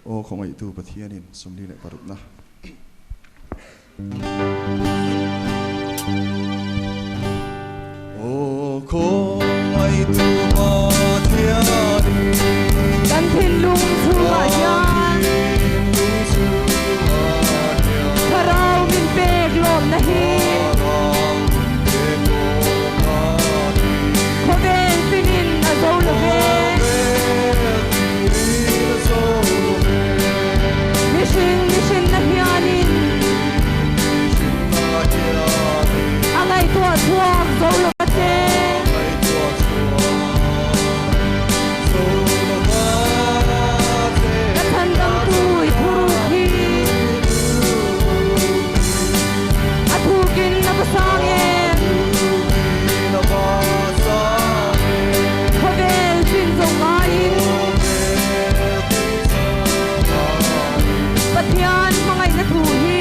Aw khawngaihtu Pathianin 46 na. Aw khawngaihtu Pathianin. Kan thinlung chhungah hian. Thlarau min pek lawmna hi. Khawvel finin a zo lo ve. Mihring mihrinna hianin a ngaihtuah chhuak zo lo va che. Ka chhandamtu i thuruk hi a thukin a va sang em? Khawvel chin zawng ngaiin Pathian hmangaihna thu hi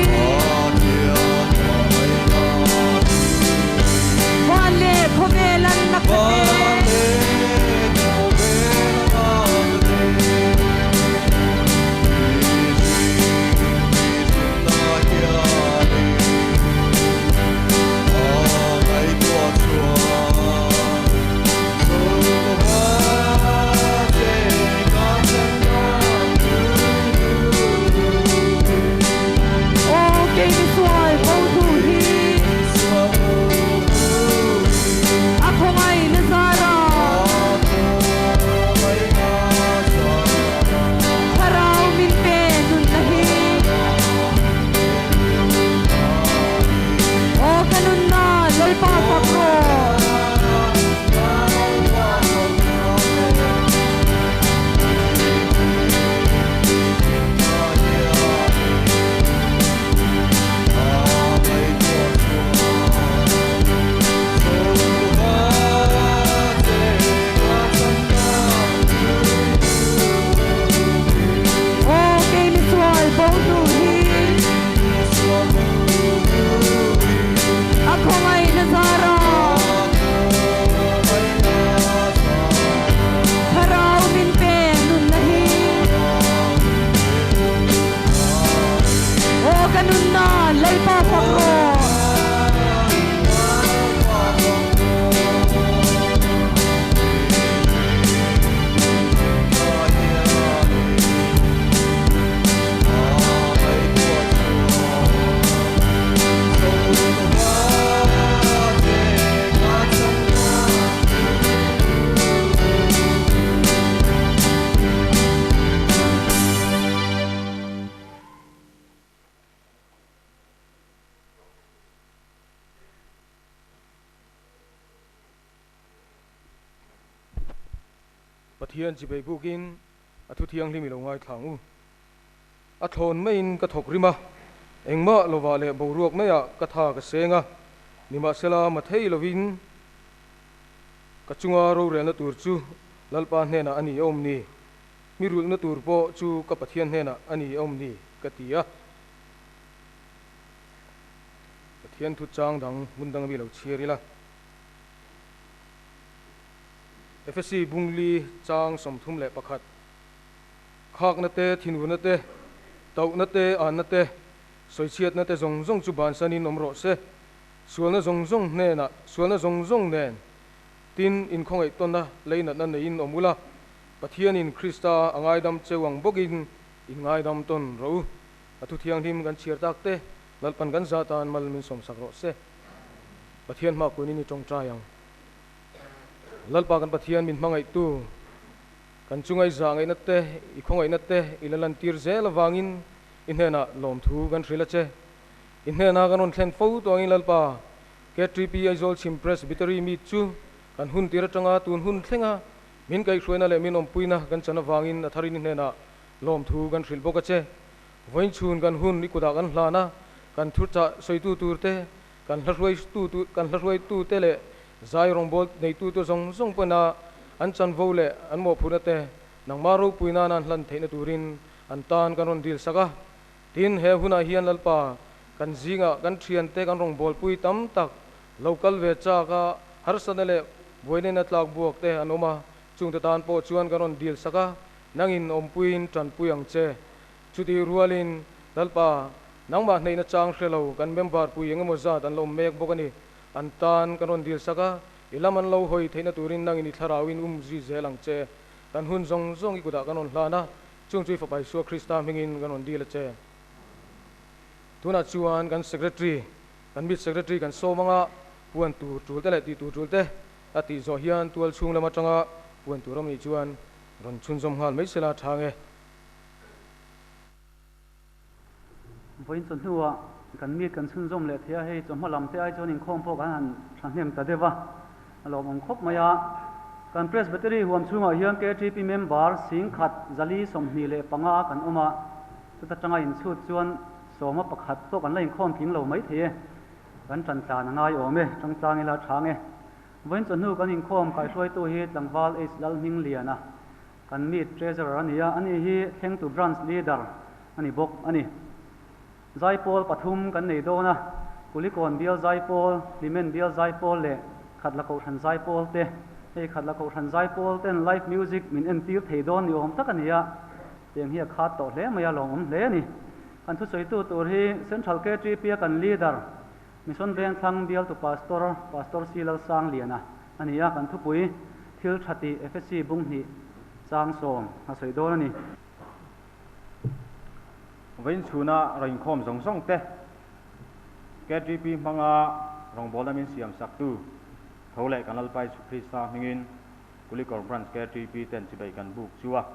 Van leh khawvel an la khat e. Aw kei misual bo hnu hi a khawngaihna zara thlarau min pe nunna hi Aw ka nunna Lalpa fak rawh. Aw kei misual bo hnu hi a khawngaihna zara Thlarau min pe nunna hi Aw ka nunna Lalpa fak rawh. Pathian chibei bukin a thu thianghlim i lo ngaithla ang u. A thlawn maiin ka thawk rim a, engmah lovah leh boruak maiah ka tha ka seng a, nimahsela mathei lovin ka chunga rorelna tur chu Lalpa hnenah a ni a awm ni, mi rulhna tur pawh chu ka Pathian hnenah a ni a awm ni, ka ti a. Pathian thu chang dang hmun dang ami lo chhiar ila. Efesi Bungli chang 31. Khakna te, thinurna te, tauhna te, anna te, sawichhiatna te zawng zawng chu bansanin awm rawh se. Sualna zawng zawng hnenah, sualna zawng zawng nen tin inkhawngaih tawnna leinatna neiin awm ula, Pathianin Krista a ngaidam cheu ang bawkin in ngaidam tawn rawh u. A thu thianghlim kan chhiar tak te, Lalpan kan zah tan mal min sawmsak rawh se. Pathian hma kunin i tawngtai ang. Lalpa kan Pathian min hmangaihtu, Kan chunga i zah ngaihna te, i khawngaihna te i la lantir zel avangin i hnenah lawmthu kan hrilh a che. I hnena kan rawn thlen fo tawh angin Lalpa, KTP Aizawl Chhim Presbytery Meet chu kan hun tir atanga tun hun thlenga min kaihhruaina leh min awmpuina kan chan avangin a tharin i hnenah lawmthu kan hrilh bawk a che. Vawiin chhun kan hun i kutah kan hlan a, kan thurchah sawitu tur te, kan hlahruaitu kan hlahruaitu te leh Zai rawngbâwl neitute zawng zawng pawna an chanvo leh an mawhphurhna te nangmah ropui nana an hlan theihna turin an tan kan rawn dil sak a. Tin, he hunah hian Lalpa, kan zingah kan thiante kan rawngbâwlpui tam tak lo kal ve chak a, harsatna leh buaina a tlak buak te an awm a, chungte tan pawh chuan kan rawn dil sak a, nangin awmpuiin tanpui ang che. Chutih rualin, Lalpa, nangmah hneihna chang hre lo kan member pui engemaw zat an lo awm mek bawk a ni. An tan kan rawn dilsak a, i lam an lo hawi theihna turin nangin i thlarauin um zui zel ang che. Kan hun zawng zawng i kutah kan rawn hlan a, chung chu i Fapa Isua Krista hmingin kan rawn dil a che. Tunah chuan kan Secretary, kan Meet Secretary kan sawm anga puan tur tul te leh tih tur tul te a tih zawh hian tual chhung lam atanga puan tur awm nih chuan rawn chhunzawm nghal mai sela tha nge. Vawiin chawhnuah kan meet kan chhunzawm leh thei a, hei chawhma lam te ai chuan inkhawm pawh kan han thahnem ta deuh a, a lawmawm khawp mai a. Kan Presbytery huam chhungah hian KTP member singkhat zali 25 kan awm a, chuta tanga inchhut chuan sawma pakhat pawh kan la inkhawm tling lo mai thei e. Kan tan tlan a ngai awm e, tangtlang ila chhang e. Vawiin chawhnu kan inkhawm kaihruaitu hi tlangval H Lalhmingliana kan meet treasurer a ni a, ani hi thlengtu branch leader a ni bawk a ni. Zaipawl pathum kan nei dawn a, Kulikawn bial zaipawl, Hlimen bial zaipawl leh Khatla Kohhran zaipawl te. Hei Khatla Kohhran zaipawl ten live music min entir thei dawn ni awm tak a ni a, tiang hi a khat tawh hle mai a, lawmawm hle a ni. Kan thusawitu tur hi Central KTP a kan leader, Mission Vengthlang bialtu Pastor, Pastor C Lalsangliana a ni a, kan thupui thil tha tih Efesi bung hnih chang sawm a sawi dawn a ni. Vawiin chhuna rawn inkhawm zawng zawng te KTP hmanga rawngbawlna min siam saktu tho leh kan Lalpa Isu Krista hmingin Kulikawr Branch KTP ten chibai kan buk chu a.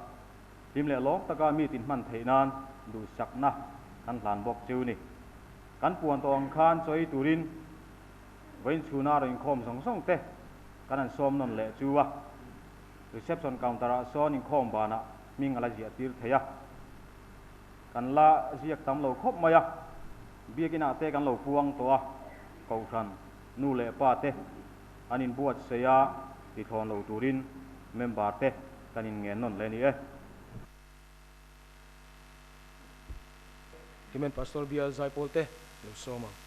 Hlim leh lawm taka mi tin hman theih nan duhsakna kan hlan bawk cheu ni. Kan puan tawh ang khan chawi turin vawiin chhuna rawn inkhawm zawng zawng te kan han sawm nawn leh chu a. Reception counter ah sawn inkhawm banah hming a la ziah tir thei a. Kan la ziak tam lo khawp mai a, biakin ah te kan lo puang tawh a, kohhran nu leh pa te an inbuatsaih a tithlawn lo turin member te kan inngen nawn leh a ni e. Hlimen Pastor Bial Zaipawl te lo sawm ang.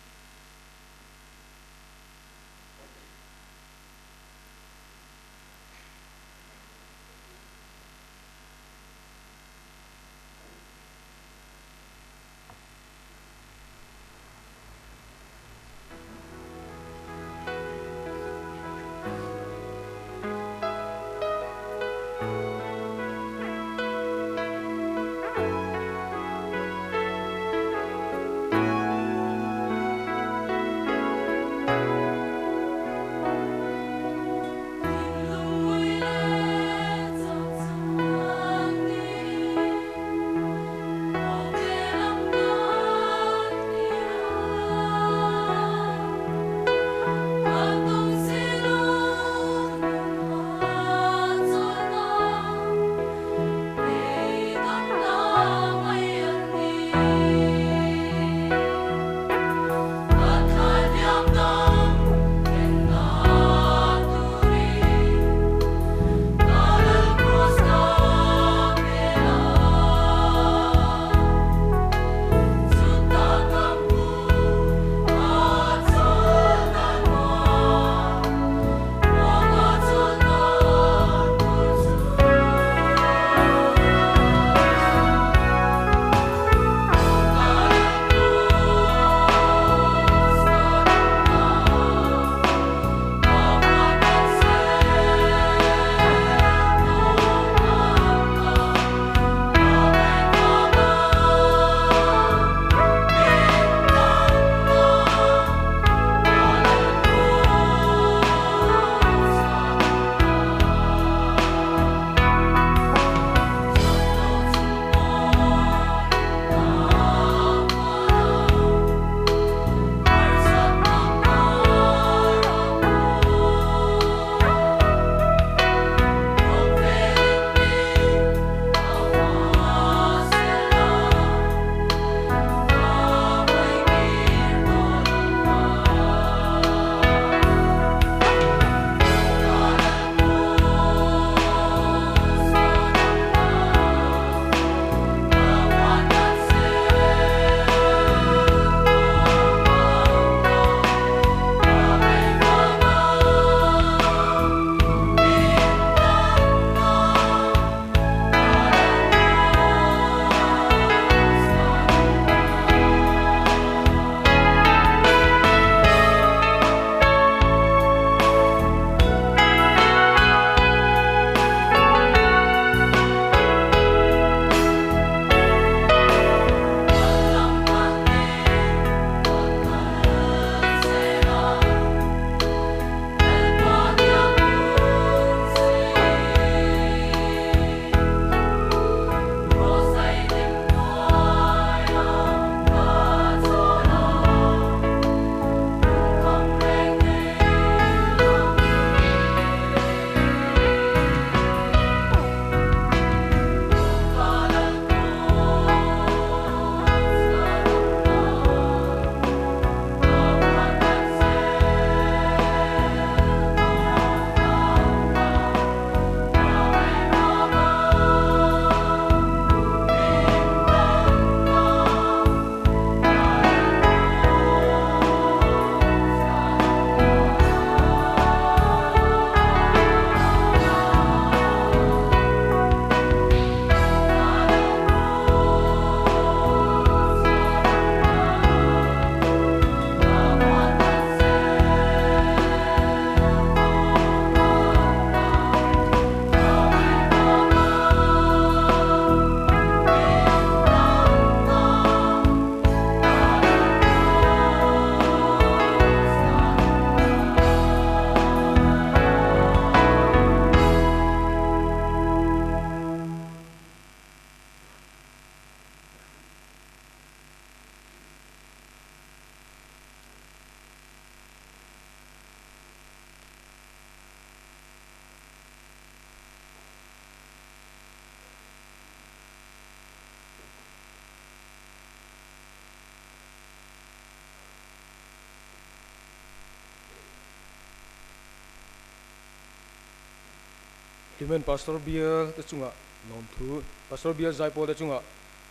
Hlimen Pastor Bial te chungah lawmthu, Pastor Bial Zaipawl te chungah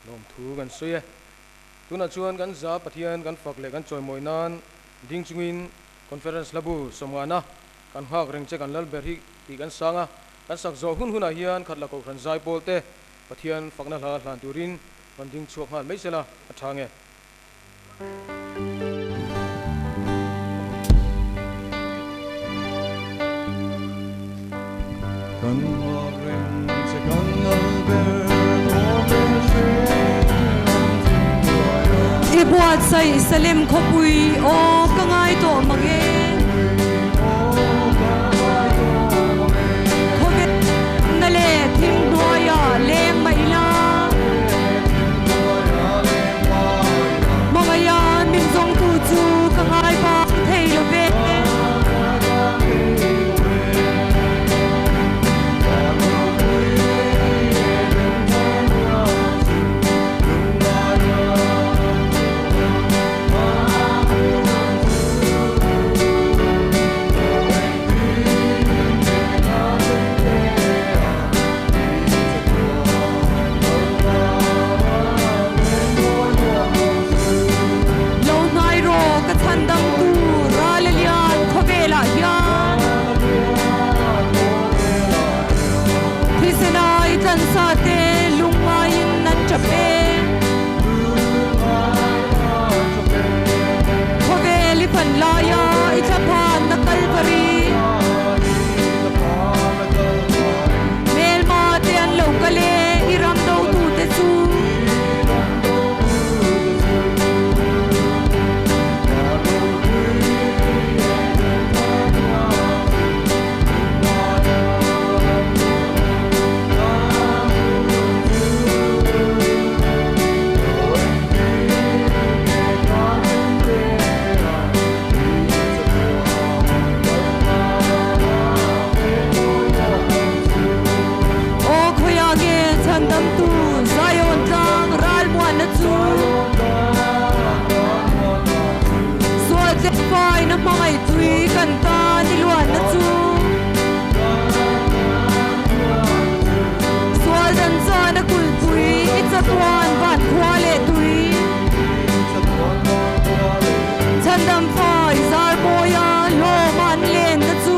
lawmthu kan sawi e. Tunah chuan kan za Pathian kan fak leh kan chawimawi nan ding chungin Conference hlabu sawmngahna kan nghak reng che kan lal ber hi tih kan sang a, kan sak zawh hun hunah hian Khatla Kohhran Zaipawl te Pathian fakna hla hlan turin rawn ding chhuak nghal mai sela a tha nge. Kan nghak reng che kan lal ber thawm leh hreh an thim hnuai a. I buatsaih Salem khawpui aw ka ngai tawh mang e. Khawvel na leh thim hnuaiah leng mah ila. Hmangaia min zawngtu chu ka ngai bang thei lo ve. Lo hnai rawh ka chhandamtu ral a lian khawvelah hian Thisena i tlansa te lungngaiin an tap e. Khawvel i fan laia i thlaphan na Kalvari. Hmelma te an lo kal e i ram dotute chu. Aw khawiah nge chhandamtu Zion tlang ralmuanna chu? Sual tlekfaina hmangaih tui kan tan i luanna chu. Sual dan chuan a kulhpui i chatuan van khua leh tui. Chhandam fai zar mawia hlawm an lenna chu.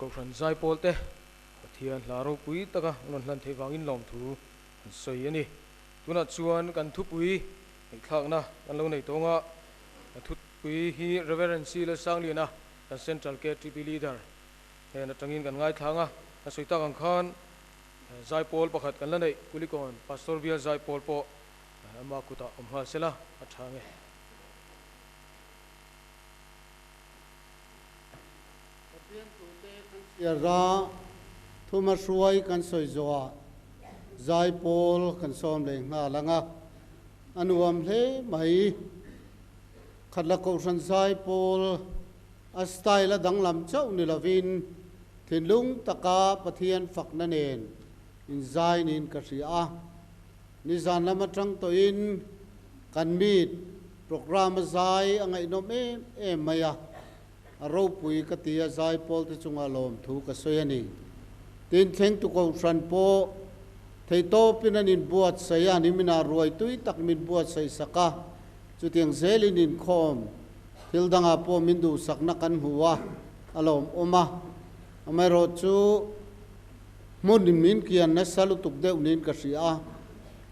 Kohhran Zaipawl te Pathian hla ropui taka an rawn hlan theih vangin lawmthu an sawi a ni. Tunah chuan kan thupui ngaihthlakna kan lo nei tawng a, kan thupui hi Rev. C. Lalsangliana kan Central KTP Leader hnen atangin kan ngaithlang a, kan sawi tak ang khan Zaipawl pakhat kan la neih, Kulikawn Pastor Bial Zaipawl pawh ama kutah awm nghal sela a tha nge. Pathian tute kan chhiar a, thuma hruai kan sawi zawhah Zaipawl kan sawm leh nghal ang a, a nuam hle mai. Khatla Kohhran Zaipawl a style a danglam chauh ni lovin thinlung taka Pathian fakna nen inzai niin ka hria a. Nizan lam atang tawhin kan meet programme a zai a ngaihnawm em em mai a, a ropui ka ti a, zaipawl te chunga lawmthu ka sawi a ni. Tin, thlengtu kohhran pawh theitawpin an inbuatsaih a, niminah ruai tui tak min buatsaih sak a, chutiang zelin inkhawm Thil dangah pawh min duhsakna kan hmu a, a lawmawm a. Amaherawhchu, hmun min kian nasa lutuk deuh niin ka hria a.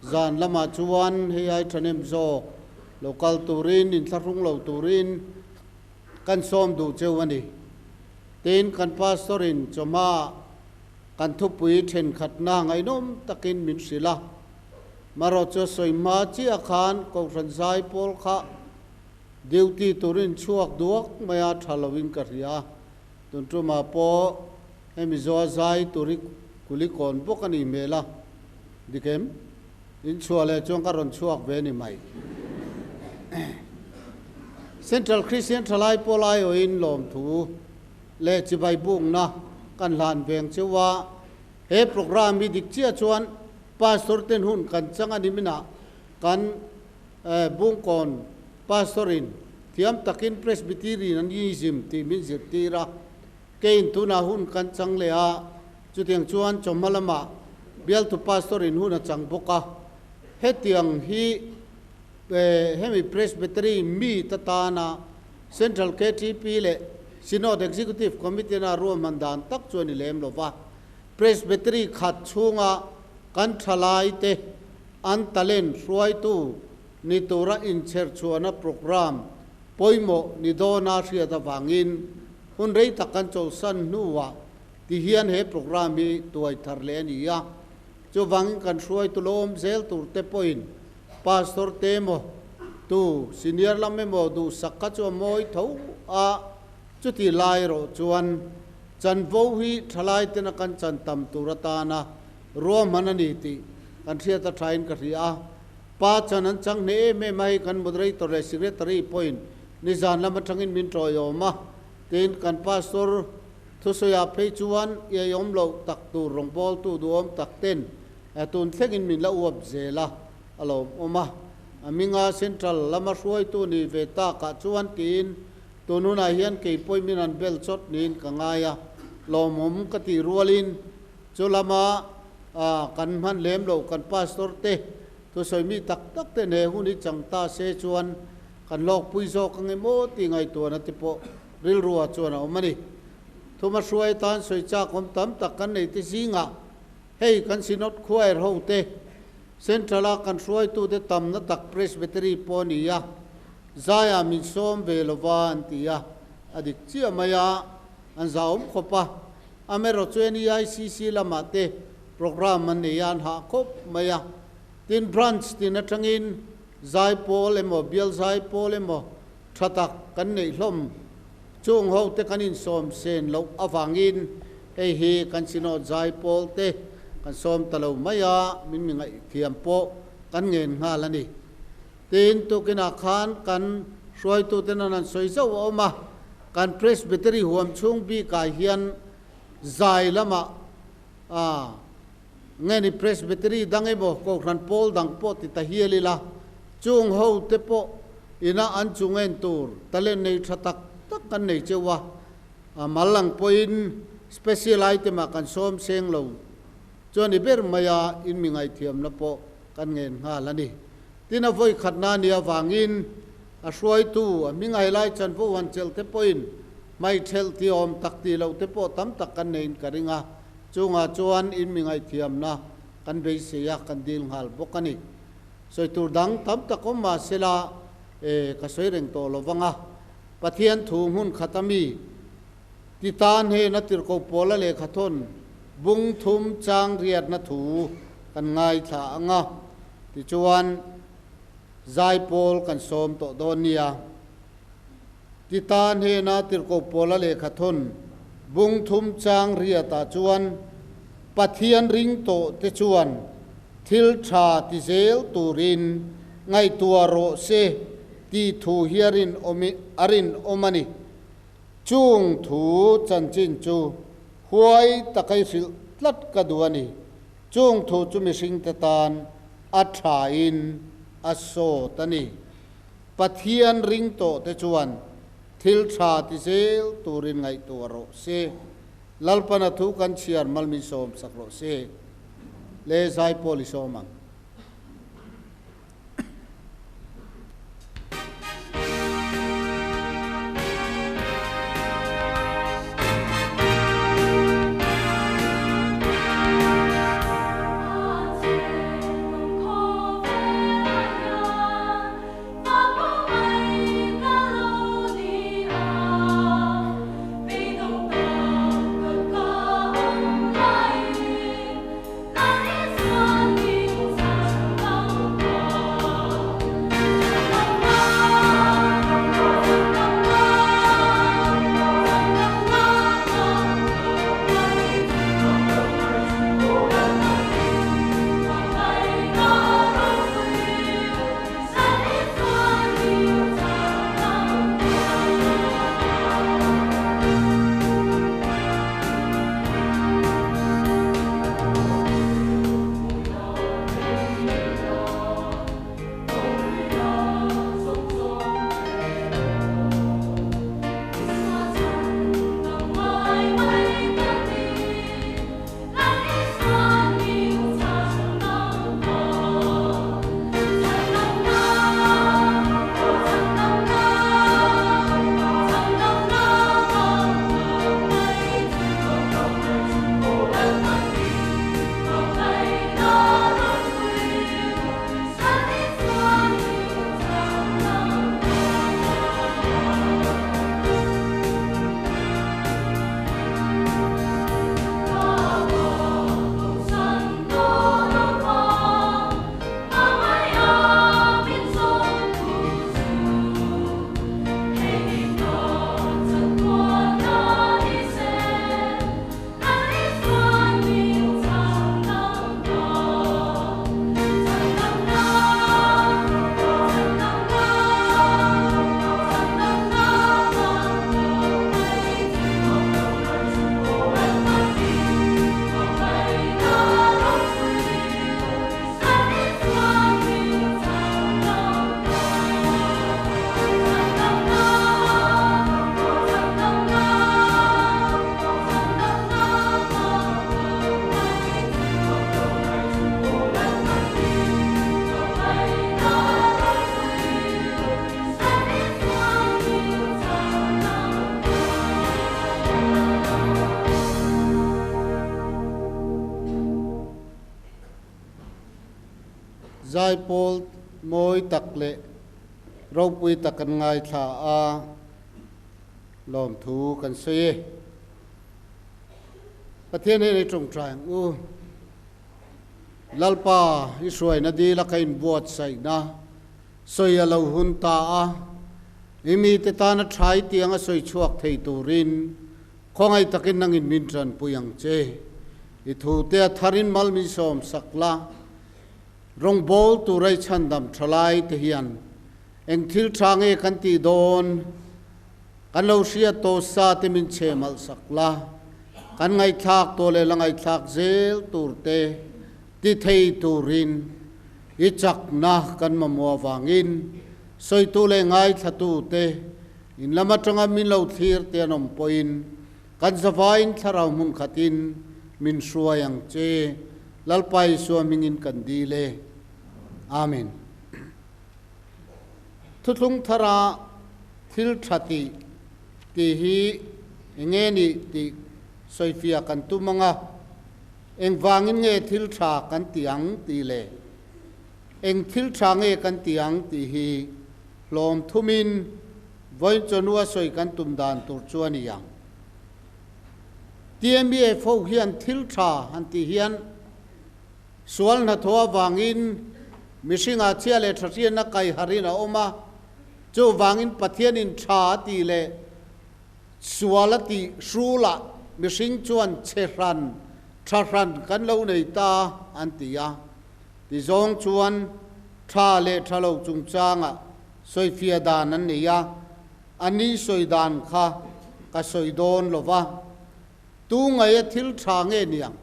Zan lamah chuan hei ai thahnem zawk lo kal turin, inthlahrung lo turin kan sawm duh cheu a ni. Tin, kan Pastor-in chawhma kan thupui thenkhatna ngaihnawm takin min hrilh a. Marawhchu a sawi hma chiah khan Kohhran Zaipawl kha Duty turin chhuak duak mai a tha loin ka hria. Tun tumah pawh hemi zaw zai turi kulikawn bawk a nih hmel a. Dik em? In chhuah leh chuan ka rawn chhuak ve ni mai. Central Christian Thalai Pawl aiawhin lawmthu leh chibai bukna kan hlan veng cheu a. He programme hi dik chiah chuan Pastor ten hun kan chang a ni minah kan Bungkawn Pastor-in thiam takin Presbyterianism tih min zirtir a, keiin tunah hun kan chang leh a, chutiang chuan chawhma lamah bialtu Pastor-in hun a chang bawk a. Hetiang hi hemi Presbytery meet atana Central KTP leh Synod Executive Committee-na ruahman dan tak chu a ni lem lo va, Presbytery khat chhunga kan thalaite An talent hruaitu ni tura inchherchhuahna programme pawimawh ni dawna hriat avangin hun rei tak kan chawlhsan hnuah ti hian he programme hi tuai thar leh a ni a. Chuvangin kan hruaitu lo awm zel tur te pawhin Pastor te emaw tu senior lam emaw duhsak kha chu a mawi tho a, chuti lai erawh chuan chanvo hi thalai tena kan chan tam tur atana Ruahman a ni tih kan hriat a thain ka hria a, pa chan an chang hneh em em a, hei kan moderator leh secretary pawhin nizan lam atangin min tawiawm a, tin kan pastor thusawiah phei chuan iaiawm loh tak tur rawngbawltu duhawm tak ten tun thlengin min la uap zel a, a lawmawm a, a hminga central lama hruaitu ni ve takah chuan tiin tun hunah hian kei pawhin min han bel chawt niin ka ngai a, lawmawm ka tih rualin Chu lama kan hman lem lo kan pastor te thusawi mi tak tak ten he hun hi chang ta se chuan kan hlawkpui zawk ang emaw tih ngaihtuahna te pawh rilruah chuan a awm a ni. Thuma hruai atan sawi chak awm tam tak kan nei te zingah hei kan Synod Choir ho te Central a kan hruaitute tamna tak Presbytery pawh a ni a, zaiah min sawm ve lova an ti a, a dik chiah mai a, an zahawm khawp a. Amaherawhchu NEICC lamah te programme an nei a, an hah khawp mai a. Tin, branch tin atangin zaipawl emaw, bial zaipawl emaw tha tak kan neih hlawm chung ho te kan insawm sen loh avangin hei hi kan Synod zaipawl te kan sawm ta lo mai a, min mi ngaihthiam pawh kan ngen nghal a ni. Tin, tukinah khan kan hruaituten an han sawi zauh a awm a. Kan Presbytery huam chhung bikah hian zai lamah a nge ni Presbytery dang emaw Kohhran pawl dang pawh ti ta hial ila, chung ho te pawh ina an chung en tur talent nei tha tak tak kan nei cheu a, a mal ang pawhin special item ah kan sawm seng lo chuan i ber mai a in mi ngaihthiamna pawh kan ngen nghal a ni. Tin a vawi khatna nia vangin a hruaitu a hming ai lai chanvo han chelh te pawhin Mai thel ti awm tak ti lo te pawh tam tak kan neiin ka ring a, chungah chuan in mi ngaihthiamna kan beisei a, kan dil nghal bawk a ni. Sawi tur dang tam tak awm mah sela e, ka sawi reng tawh lo vang a, Pathian thu hmun khat a mi ti tan hena tirhkoh pawla lehkhathawn bung thum chang riatna thu kan ngaithla ang a, tichuan zaipawl kan sawm tawh dawn nia. Tita hnena tirhkoh Paula lehkhathawn bung thum chang riatah chuan Pathian ring tawh te chuan thil tha ti zel turin ngaihtuah rawh se tih thu hi a a rinawm a ni. Chung thu chanchin chu huai taka i hrilh tlat ka duh a ni. Chung thu chu mihringte tan a thain a sawt a ni. Pathian ring tawh te chuan thil tha ti zel turin ngaihtuah rawh se. Lalpana thu kan chhiar mal min sawm sak rawh se. Le zai pawl i sawm ang. Zaipawl mawi tak leh ropui tak kan ngaithla a, lawmthu kan sawi e. Pathian hian i tawngtai ang u. Lalpa i hruaina dil a ka inbuatsaihna sawi a lo hun ta a, i mite tana tha i tiang a sawi chhuak thei turin khawngaih takin nangin min tanpui ang che. I thute a tharin mal min sawm sak la. Rawngbawl tura i chhandam tha lai te hian eng thil tha nge kan tih dawn? Kan lo hriat tawh sa te min chhe malh sak la, kan ngaihthlak tawh leh la ngaihthlak zel tur te ti thei turin i chakna kan mamawh avangin sawitu leh ngaithlatu te in lam atanga min lo thlir te an awm pawhin kan zavaiin thlarau hmun khatin min hruai ang che. Lalpa Isua hmingin kan dil e. Amen. Thuthlung thara thil tha tih Tih hi enge ni tih sawifiah kan tum ang a, engvangin nge thil tha kan ti ang tih leh eng thil tha nge kan ti ang tih hi hlawm thumin vawiin chawhnua sawi kan tum dan tur chu a ni ang. TMEF ho hian thil tha han tih hian sual hnathawh avangin mihringah chhia leh tha hriatna kaiharin a awm a, Chuvangin Pathianin tha a tih leh sual a tih hrulah mihring chuan chhe hran, tha hran kan lo nei ta an ti a. Tizawng chuan tha leh tha lo chungchangah sawifiah dan an nei a, a ni sawi dan kha ka sawi dawn lo va. Tu ngaia thil tha nge niang?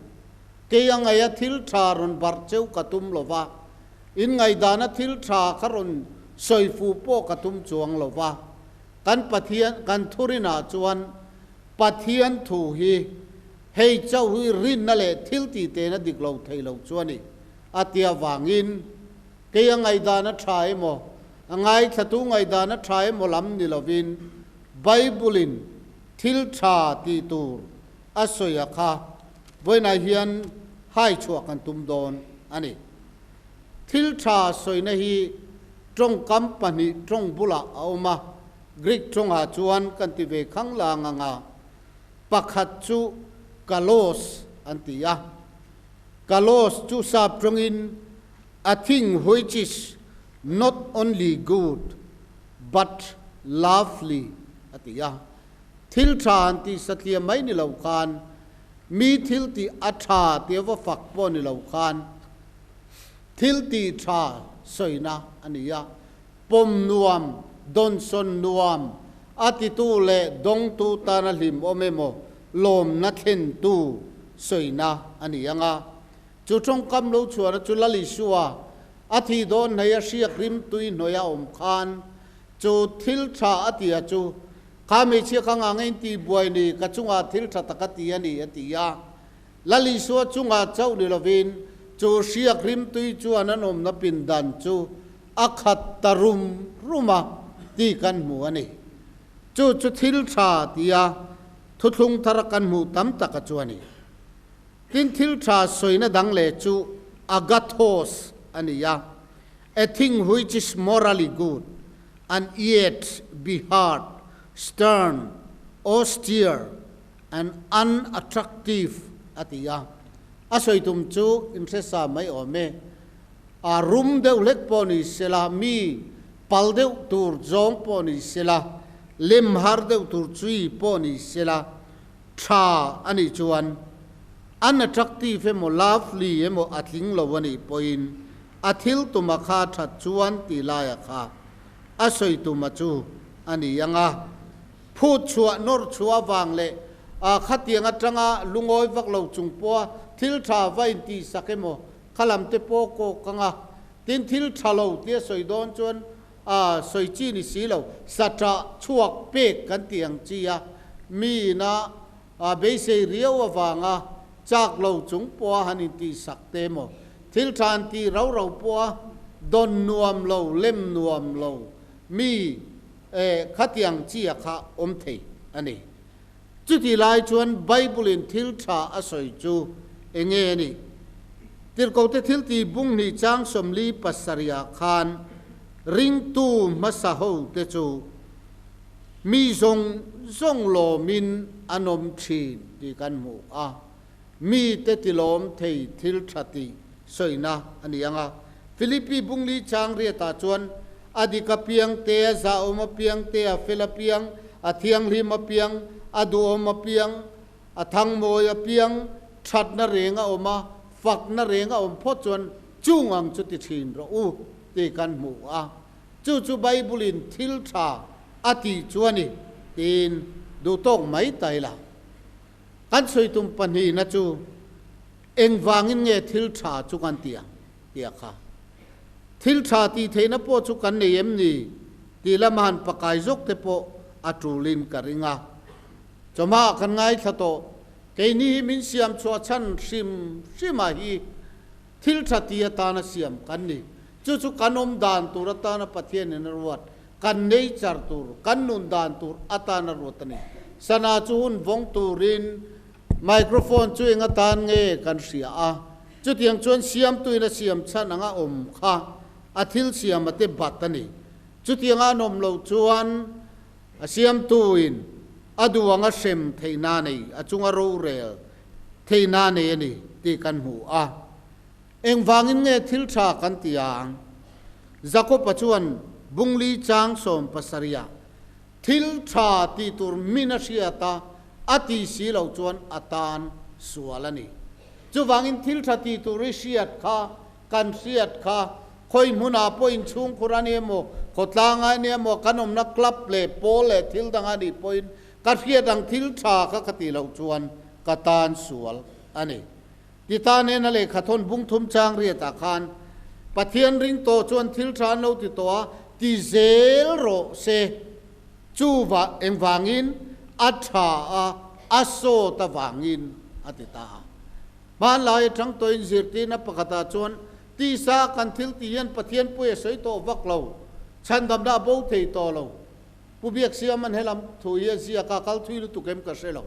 Kei a ngaia thil tha rawn barh cheu ka tum lo va. In ngaihdana thil tha kha rawn sawi fuh pawh ka tum chuang lo va, kan Pathian, kan thurinah chuan Pathian thu hi hei chauh hi rinna leh thil tih tehna dik lo thei lo chu a ni, a ti avangin kei a ngaihdana tha emaw, a ngaithlatu ngaihdana tha emaw lam ni lovin Bible-in thil tha tih tur a sawi a kha vawiinah hian hai chhuah kan tum dawn a ni. Thil tha sawina hi tawngkam pahnih tawng bulah a awm a, Greek tawngah chuan kan ti ve khang lang ang a, pakhat chu kalos an ti a. Kalos chu sap tawngin a thing which is not only good but lovely a ti a. Thil tha an tih satliah mai ni lo khan mi thil tih a tha tia va fak pawh ni lo khan thil tih tha sawina a ni a, pawm nuam, dawnsawn nuam, a titu leh dawngtu tana hlim awm emaw lawmna thlentu sawina a ni ang a. Chu tawngkam lo chhuahna chu Lal Isua a thih dawn hnaih a hriak rimtui hnuaia awm khan chu thil tha a tia chu Kha hmeichhia kha nga ngei ti buai ni, ka chungah thil tha tak a ti a ni, a ti a. Lal Isua chungah chauh ni lovin chu hriak rimtui chuan an awmna pindan chu a khat ta rum rum a tih kan hmu a ni. Chu chu thil tha tia thuthlung thara kan hmuh tam taka chu a ni. Tin, thil tha sawina dang leh chu agathos a ni a, a thing which is morally good, and yet be hard, stern, austere and unattractive a ti a. A sawi tum chu inhre sa mai awm e. A rum deuh hlek pawh ni sela, mi pal deuh tur zawng pawh ni sela, lem har deuh tur chui pawh ni sela, tha a nih chuan unattractive emaw lovely emaw a tling lo a nih pawhin a thil tuma kha that chuan tih laia kha a sawi tuma chu a ni ang a. Phut chhuah nawr chhuah avang leh a khatiang atanga lungawi vak lo chung pawha thil tha va intihsak emaw kha lam te pawh kawk ang a. Tin, thil tha lo tia sawi dawn chuan a sawi chi ni si lo, saṭah chhuak pek kan tih ang chi a, mi ina a beisei riau avanga chak lo chung pawha han intihsak te maw, thil tha an tih rau rau pawha dawn nuam lo, lem nuam lo mi khatiang chi a kha awm thei a ni. Chutih lai chuan Bible-in thil tha a sawi chu eng nge a nih? Tirhkohte thiltih bung hnih chang 47 ah khan ringtu hmasa hote chu mi zawng zawng lawmin an awm thin tih kan hmu a, mite tilawm thei thil tha tih sawina a ni ang a. Philippi bung li chang riatah chuan A dik apiang te, a zahawm apiang te, a fel apiang, a thianghlim apiang, a duhawm apiang, a thangmawi apiang, thatna reng a awm a, fakna reng a awm phawt chuan chung ang chu ti thin rawh u tih kan hmu a. Chu chu Bible-in thil tha a tih chu a ni tiin duhtawk mai ta ila. Kan sawi tum pahnihna chu engvangin nge thil tha chu kan tih ang tih a kha. Thil tha tih theihna pawh chu kan nei em ni tih lama han pakai zawk te pawh a tulin ka ring a. Chawhmaah kan ngaithla tawh, keini hi min siam chhuah chhan hrim hrima hi thil tha ti atana siam kan ni. Chu chu kan awm dan tur atana Pathianin a ruat. Kan nature tur, kan nun dan tur atana ruat a ni. Sana chu hun vawng turin microphone chu eng atan nge kan hria a, chutiang chuan siamtuin a siam chhan anga awm kha a thil siam a te bat a ni. Chutianga an awm loh chuan a siamtuin a duh anga hrem theihna nei, a chunga rorel theihna nei a ni tih kan hmu a. Engvangin nge thil tha kan ti ang? Jakob-a chuan bungli chang 70ah thil tha tih tur min a hriat a, a ti si lo chuan a tan sual a ni. Chuvangin thil tha tih tur i hriat kha, kan hriat kha, khawi hmunah pawh inchhungkhur a ni emaw, khawtlanga a ni emaw, kan awmna club leh pawl leh thil dang a nih pawhin ka hriat ang thil tha kha ka tih loh chuan ka tan sual a ni. Tita nena lehkhathawn bung thum chang riatah khan Pathian ring tawh chuan thil tha an lo ti tawh a, ti zel rawh se. Chuva engvangin a tha a, a sawt avangin a ti ta a. Hmanlai atang tawhin zirtirna pakhatah chuan tisa kan thil tih hian Pathian pui a sawi tawh vak lo, chhandamna a bo thei tawh lo. Pu Biaksiaman helam thu hi a ziak a, kal thui lutuk em ka hre lo.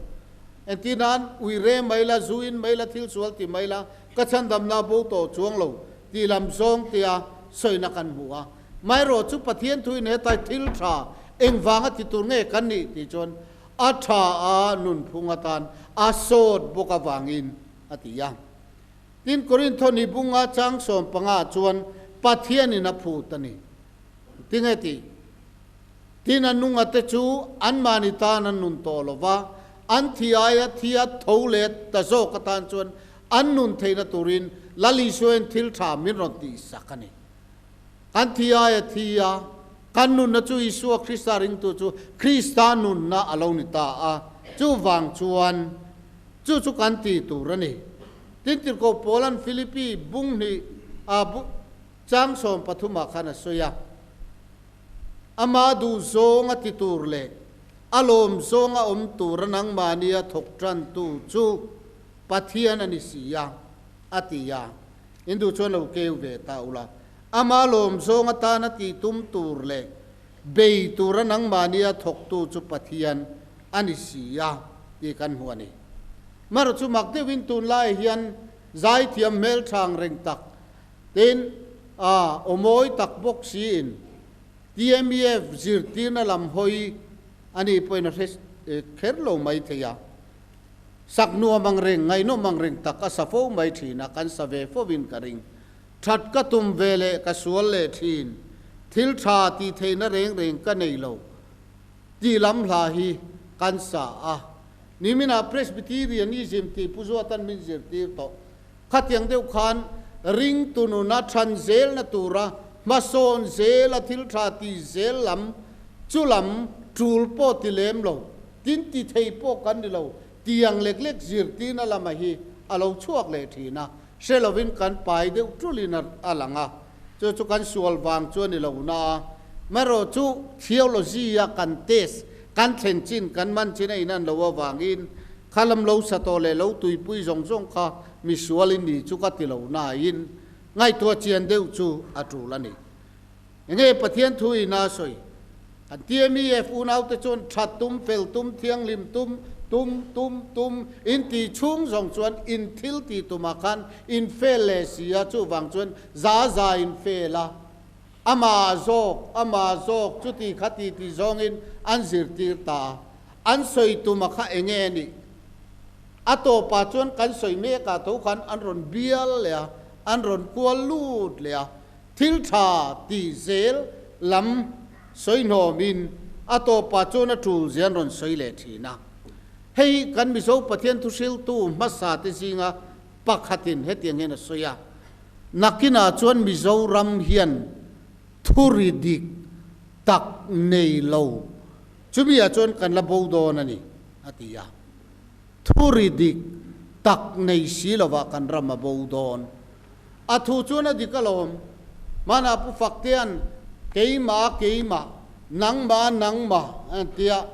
Entir nan, ui re mai la, zu in mai la, thil sual ti mai la, ka chhandamna a bo tawh chuang lo tih lam zawng tia sawina kan hmu a. Maherawh chu Pathian thuin hetai thil tha engvanga ti tur nge kan nih tih chuan a tha a nunphung atan a sawt bawk avangin a ti a. Tin, Korintho ni bunga chang 15 chuan Pathianin a phut a ni. Tinge tih? Tin, a nunga te chu anmahni tan an nun tawh lo va, an thi aia thi a tho leh ta zawk atan chuan an nun theihna turin Lal Isuain thil tha min rawn tihsak a ni. Kan thi aia thi a, kan nunna chu Isua Krista ringtu chu Krista nunna a lo ni ta a, chuvang chuan chu chu kan ti tur a ni. Tin, Tirhkoh Paula'n Philippi bung hnih a chang 13 ah khan a sawi a. Ama duh zawng a ti tur leh a lawm zawng a awm tur a nangmahni a thawk tantu chu Pathian a ni si a, a ti a. In duh chuan lo keu ve ta ula. Ama lawm zawng atan a tih tum tur leh bei tur a nangmahni a thawktu chu Pathian a ni si a, tih kan hmu a ni. Mara chu mak deuhin tunlai hian zaithiam hmelthang reng tak Tin, a aw mawi tak bawk siin TMEF zirtirna lam hawi a nih pawhin a hre kher lo mai thei a. Sak nuam ang reng, ngaihnawm ang reng tak a sa fo mai thin a, kan sa ve fovin ka ring. That ka tum ve leh ka sual leh thin, thil tha tih theihna reng reng ka nei lo tih lam hla hi kan sa a. Niminah Presbyterianism tih Pu Zuatan min zirtir tawh. Khatiang deuh khan ringtu nuna than zelna tura hmasawn zela thil tha ti zel lam chu lam tul pawh ti lem lo, tin ti thei pawh kan ni lo, tiang lek lek zirtirna lama hi a lo chhuak leh thin a, hre lovin kan pai deuh tulin a lang a, chu chu kan sual vang chu a ni lo na a, marawh chu theology a kan test kan thlen chin kan man chin a inan lo avangin Kha lam lo sa tawh leh lo tuipui zawng zawng kha misual in ni chu ka ti lo nain ngaihtuah chian deuh chu a tul a ni. Enge Pathian thu in a sawi? Kan TMEF unaute chuan that tum, fel tum, thianghlim tum, tum, tum, tum in tih chhung zawng chuan in thil tih tumah khan in fel leh si a, chuvang chuan za za in fel a, amah zawk, amah zawk chuti kha ti ti zawngin an zirtir ta a. An sawi tuma kha eng nge nih? A tawpah chuan kan sawi mekah tho khan an rawn bial leh a, an rawn kual lut leh a. Thil tha tih zel lam sawi hnawmin a tawpah chuan a tul zia an rawn sawi leh thin a. Hei kan Mizo Pathian thuhriltu hmasa te zinga pakhatin hetiang hian a sawi a, Nakinah chuan Mizoram hian thuri dik tak nei lo Chumi ah chuan kan la bo dawn a ni, a ti a. Thuri dik tak nei si lovah kan ram a bo dawn. A thu chuan a dik alawm. Hmanah Pu Faktea'n keimah keimah, nangmah nangmah a ti a,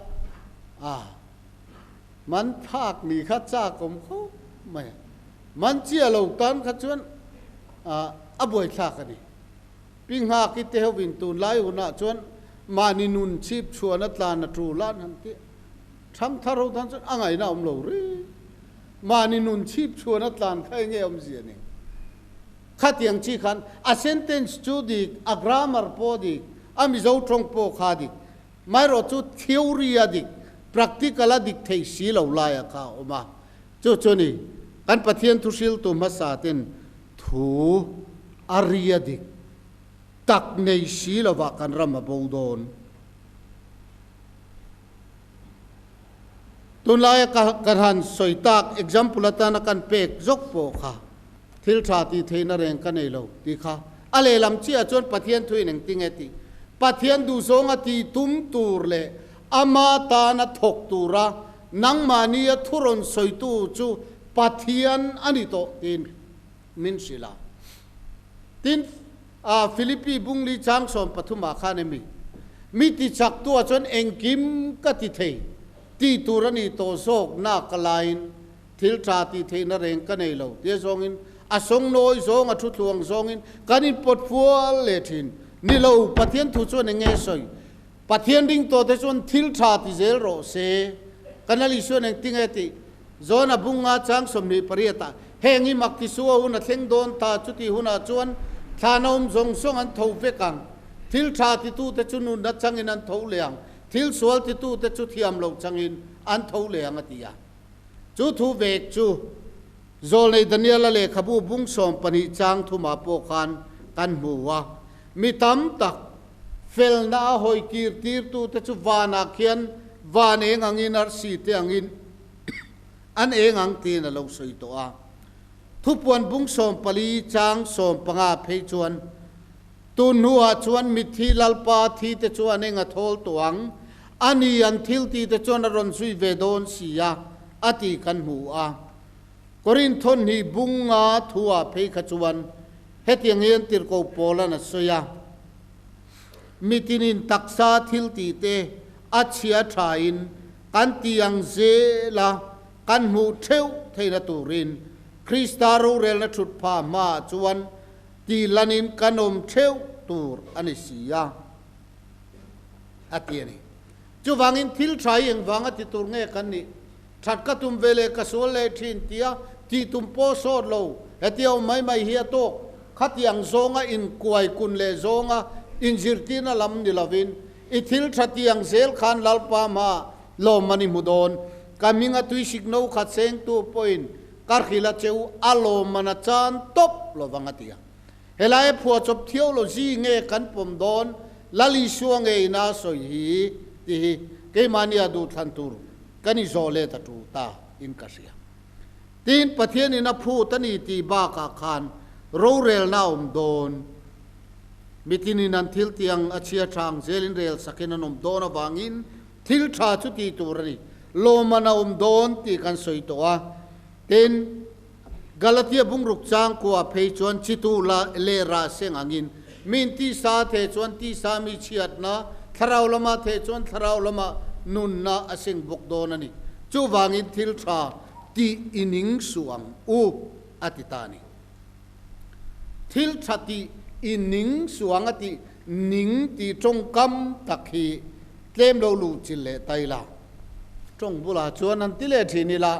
a man phak ni kha chak awm khawp mai a. Man chiah lo tan kha chuan a buaithlak a ni. Pi Nghaki te hovin tunlai hunah chuan. Mahni nun chhip chhuan a tlan a tul a an han ti. Thangthar ho tan chuan a ngaihna a awm lo reng. Mahni nun chhip chhuan a tlan kha enge awmzia ni? Khatiang chi khan a sentence chu dik, a grammar pawh dik, a Mizo tawng pawh kha dik. Maherawh chu theory a dik, practical a dik thei si lo laia kha a awm a. Chu chu ni, kan Pathian thuhriltu hmasa ten thu a ri a dik tak nei si lovah kan ram a bo dawn. Tunlaia ka kan han sawi tak example atana kan pek zawk pawh kha thil tha tih theihna reng ka nei lo tih kha a lehlam chiah chuan Pathian thuin engtinge tih Pathian duhzawnga tih tum tur leh ama tana thawk tura nangmahnia thu rawn sawitu chu Pathian a ni tawh tiin min hrilh a. Tin, Philippi bungli chang 13 khan emi, Mi ti chak tu ah chuan engkim ka ti thei tih tur a nih tawh zawk nak ka laiin thil tha tih theihna reng ka nei lo tia zawngin a sawng nawi zawng a thu thluang zawngin kan inpawt fual leh thin. Ni lo, Pathian thu chuan eng nge sawi? Pathian ring tawh te chuan thil tha ti zel rawh se. Kan Lal Isuan engtinge tih? Zawn a bunga chang 28 ah, Heng hi mak ti suh a hun a thleng dawn ta, chutih hunah chuan thlana awm zawng zawng an tho vek ang. Thil tha titute chu nunna changin an tho leh ang, thil sual titute chu thiam loh changin an tho leh ang a ti a. Chu thu vek chu Zawlnei Daniela lehkhabu bung 12 chang thumah pawh khan kan hmu a. Mi tam tak felna a hawi kir tirtute chu vanah khian van eng angin arsi te angin an eng ang tiin a lo sawi tawh a. Thupuan bung 14 chang 15 phei chuan, Tun hnuah chuan mitthi Lalpa thi te chu an eng a thawl tawh ang, a ni an thil ti te chuan a rawn zui ve dawn si a, a ti kan hmu a. Korinthon hnih bunga thuah phei kha chuan hetiang hian tirhkoh Paula'n a sawi a, Mitinin taksa thil tih te a chhia thain kan ti ang zel a, kan hmuh theuh theihna turin Krista rorelna thut pha hmaah chuan ti lanin kan awm theuh tur a ni si a, a ti a ni. Chuvangin thil tha hi engvanga ti tur nge kan nih? That ka tum ve leh ka sual leh thin tia tih tum pawh sawt lo, hetia awm mai mai hi a tawk. Khatiang zawnga inkuai kun leh zawnga inzirtirna lam ni lovin, i thil tha tiang zel khan Lalpa hmaah lawm an i hmu dawn. Ka hminga tuisik no khat sengtu pawhin ka hrilh a cheu a lawmman a chan tawp lovang a ti a. Helai phuahchawp theology nge kan pawm dawn, Lal Isua nge ina sawi hi tih hi keimahnia duhthlan tur kan i zawh let a tul ta in ka hria. Tin, Pathian in a phut a ni tih bakah khan rorelna a awm dawn. Mitinin an thil tiang a chhia tha ang zelin rel sakin an awm dawn avangin thil tha chu tih tur a ni. Lawmman a awm dawn tih kan sawi tawh a. Tin, Galatia bungruk changkua phei chuan chitu la leh rah seng angin min tisa the chuan tisa mi chhiatna, thlarau lama the chuan thlarau lama nunna a seng bawk dawn a ni. Chuvangin thil tha tih i ning suh ang u, a ti ta a ni. Thil tha tih i ning suh ang a tih ning tih tawngkam tak hi tlem lo luh chilh leh ta ila. Tawng bulah chuan an ti leh thin ila,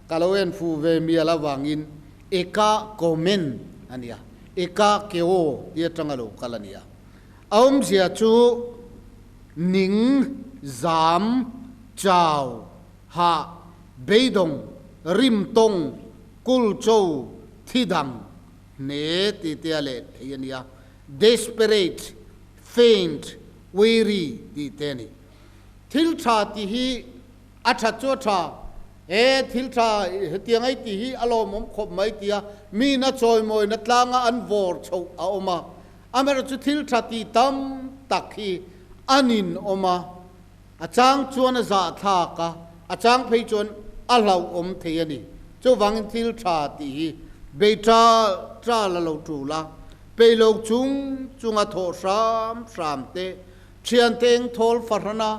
ka lo en fu ve mial avangin eka komen a nia, eka keo ti atanga lo kal a nia. A awmzia chu ning, zam, chau, hah, beidawng, rimtawng, kulcho, thidang, hne ti te a leh thei a nia. Desperate, faint, weary tih te a ni. Thil tha tih hi a that chu a tha, he thil tha hetiang ei tih hi a lawmawm khawp mai tia mina chawimawina tlanga an vawr chhoh a awm a. Amaherawhchu chu thil tha tih tam tak hi a nin awm a, a chang chuan a zahthlak a, a chang phei chuan a hlauhawm thei a ni. Chuvangin thil tha tih hi bei tha tha la lo tul a, peilo chung chunga thawh hram hram te, Thiante eng thawl fahrana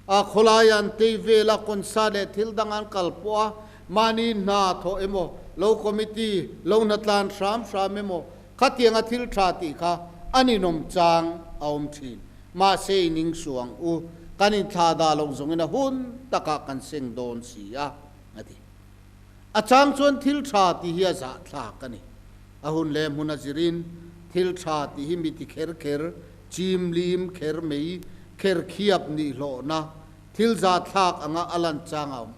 a khawlai an tei vel a, concert leh thil dang an kal pawh a, mahni hna thawh emaw, lo committee, lo hna tlan hram hram emaw, khatianga thil tha tih kha a ninawm chang a awm thin. Mahse i ning suh ang u, kan inthla dah lo zawngin a hun takah kan seng dawn si a, a ti. A chang chuan thil tha tih hi a zahthlak a ni. A hun leh hmun a zirin thil tha tih hi mi ti kher kher, chim lim kher mai, kher khiap nih hlawhna, thil zahthlak anga a lan chang a awm.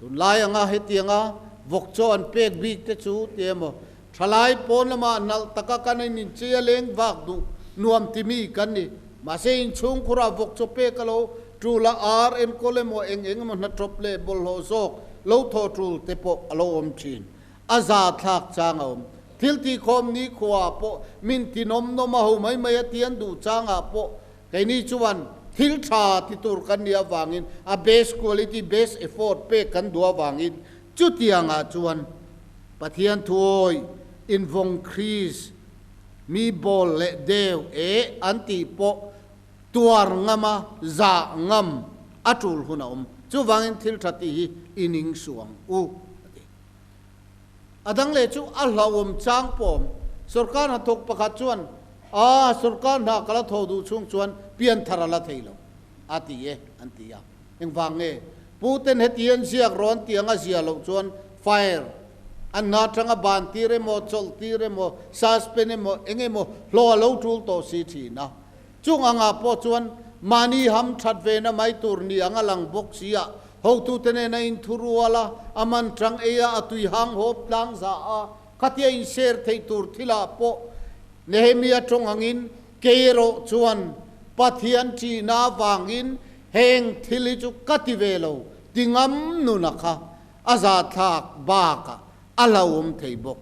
Tunlai anga hetianga vawk chaw an pek bik te chu ti emaw, thalai pawn lama nalh taka kan in inchei a leng vak duh nuam timi kan ni. Mahse inchhungkhurah vawk chaw pek a lo tul a, ar enkawl emaw eng eng emaw hnatawp leh bawlhhlawh zawk lo thaw tul te pawh a lo awm thin. A zathlak chang a awm. Thil tihkhawm nikhuaah pawh min tinawm nawm a ho mai mai a ti an duh changah pawh Keini chuan thil tha ti tur kan nih avangin a best quality, best effort pek kan duh avangin chutiangah chuan Pathian thuawi invawng Kris mi bawl leh deu e an tih pawh tuar ngama zah ngam a tul hun a awm. Chuvangin thil tha tih hi i ning suh ang u, a ti. A dang leh chu a hlauhawm chang pawh awm. Sorkar hnathawk pakhat chuan, A, sorkar hna ka la thaw duh chhung chuan pianthar a la thei lo, a ti e, an ti a. Engvang nge? Pu ten heti an ziak rawn ti anga zia loh chuan fire an hna atanga ban tir emaw, chawlh tir emaw, suspend emaw, eng emaw hlawh a lo tul tawh si thin a. Chung angah pawh chuan mahni ham that ve na mai tur ni ang a lang bawk si a, hotute nen a inthu rual a, a man tang ei a, a tui hang hawp tlang za a, khatia inser theih tur thilah pawh Nehemia tawng angin kei erawh chuan Pathian ṭihna avangin heng thil hi chu ka ti ve lo ti ngam nuna kha a zahthlak bakah a hlauhawm thei bawk.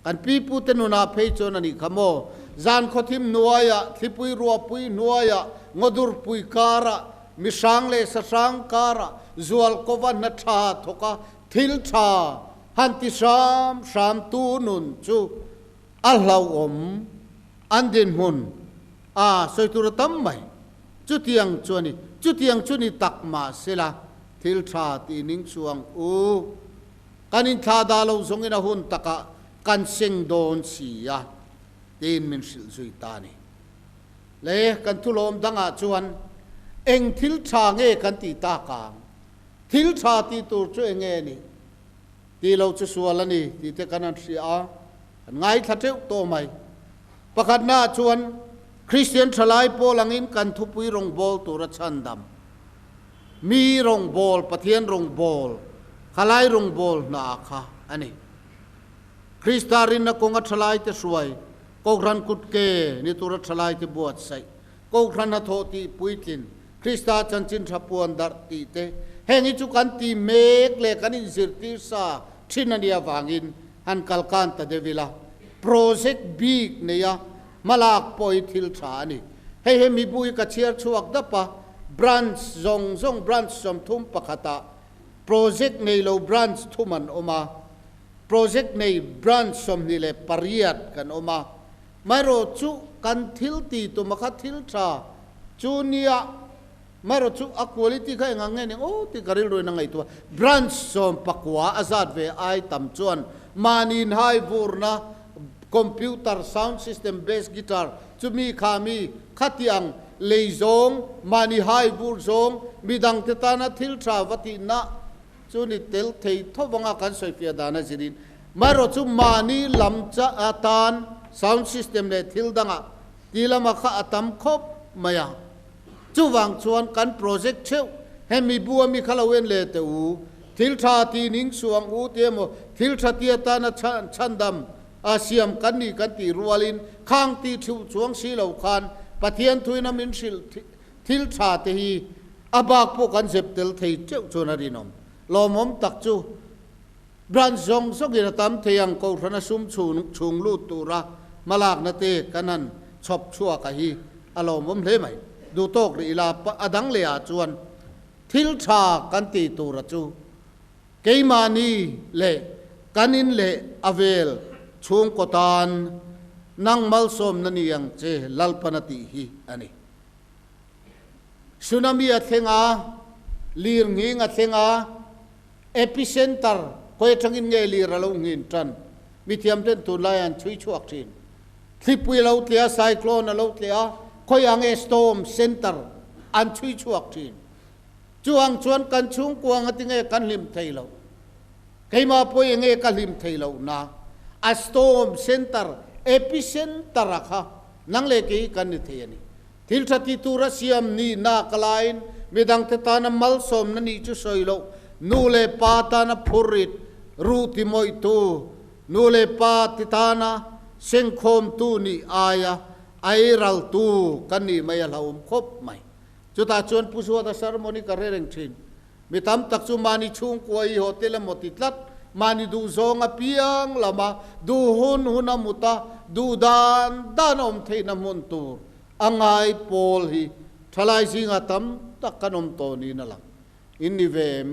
Kan pipute nunah phei chuan a nih kha maw? Zan khawthim hnuaiah, thlipui ruahpui hnuaiah, ngawdurpui karah, mihrang leh sahrang karah, zualkova hna tha thawka thil tha han ti hram hram tu nun chu a hlauhawm an dinhmun a sawi tur a tam mai. Chutiang chu a ni. Chutiang chu ni tak mah sela thil tha tih ning chuang u. Kan inthlah dah lo zawngin a hun takah kan seng dawn si a, tiin min hrilh zui ta a ni. Le, kan thulawm dangah chuan eng thil tha nge kan tih tak ang? Thil tha tih tur chu eng nge ni? Tih lo chu sual a ni tih te kan han hria a, kan ngaithla teuh tawh mai. Pakhatnaah chuan Kristian thalai pawl angin kan thupui rawngbâwl tura chhandam. Mi rawngbâwl, Pathian rawngbâwl, khalai rawngbâwl hna kha a ni. Krista rinna kawnga ṭhalaite hruai, Kohhran kutke ni tura ṭhalaite buatsaih, Kohhran hnathawh tih puitlin, Krista chanchin ṭha puan darh tih te, heng hi chu kan ti mek leh kan inzirtir sa ṭhin a nih avangin han kalkan ta deuh ila, project bik neia Hmalak pawh hi thil tha a ni. Hei he mibu hi ka chhiar chhuak dap a, branch zawng zawng branch 31 ah project nei lo branch thum an awm a, project nei branch 28 kan awm a. Maherawh chu kan thil ti tum a kha thil tha chu nia, maherawh chu a quality kha engang nge ni aw tih ka rilruin a ngaihtuah. Branch 19 a zat ve ai tam chuan mahni inhai vurna Computer, sound system, bass guitar, chumi kha mi khatiang lei zawng, mahni hai vur zawng, midangte tana thil tha va tihna chu ni tel thei tho vanga kan sawifiah dan a zirin. Maherawh chu mahni lam cha atan sound system leh thil dangah ti lama kha a tam khawp mai a. Chuvang chuan kan project theuh hemi bu ami kha lo en leh teh u, thil tha ti ning suh ang u ti emaw, thil tha ti atana chhandam a siam kan nih kan tih rualin khang tih thuh chuang si lo khan Pathian thuin a min hrilh thil tha te hi a bak pawh kan zep tel thei teuh chuan a rinawm. Lawmawm tak chu branch zawng zawngin a tam thei ang Kohhrana sum chhung lut tura hmalakna te kan han chhawp chhuak a hi a lawmawm hle mai. Duh tawk rih ila a dang leh ah chuan thil tha kan tih tura chu keimahni leh kan in leh a vel chhungkaw tan nang malsawmna ni ang che Lalpana tih hi a ni. Tsunami a thleng a, lir nghing a thleng a, Epicenter, khawi atangin nge lir a lo nghin tan? Mithiam ten tunlai an chhui chhuak thin. Thlipui a lo tle a, cyclone a lo tle a, Khawi ang e storm center an chhui chhuak thin. Chu ang chuan kan chhungkua anga tinge kan hlim thei lo. Keimah pawh enge ka hlim thei loh na a storm center, epicenter a kha nang leh kei kan ni thei a ni. Thil tha ti tura siam ni nak laiin midangte tana malsawmna nih chu sawi loh, nu leh pa tana phurrit, ruh ti mawihtu, nu leh pa ti tana sengkhawmtu nih aia ei raltu kan nih mai a hlauhawm khawp mai. Chutah chuan Pu Zuata sermon hi ka hre reng thin. Mi tam tak chu mahni chhungkua i hotel emaw ti tlat, mahni duhzawng apiang lama duh hun hun a mut a, duh dan dan a awm theihna hmun tur a ngai pawl hi thalai zingah tam tak kan awm tawh niin a lang. In ni ve em?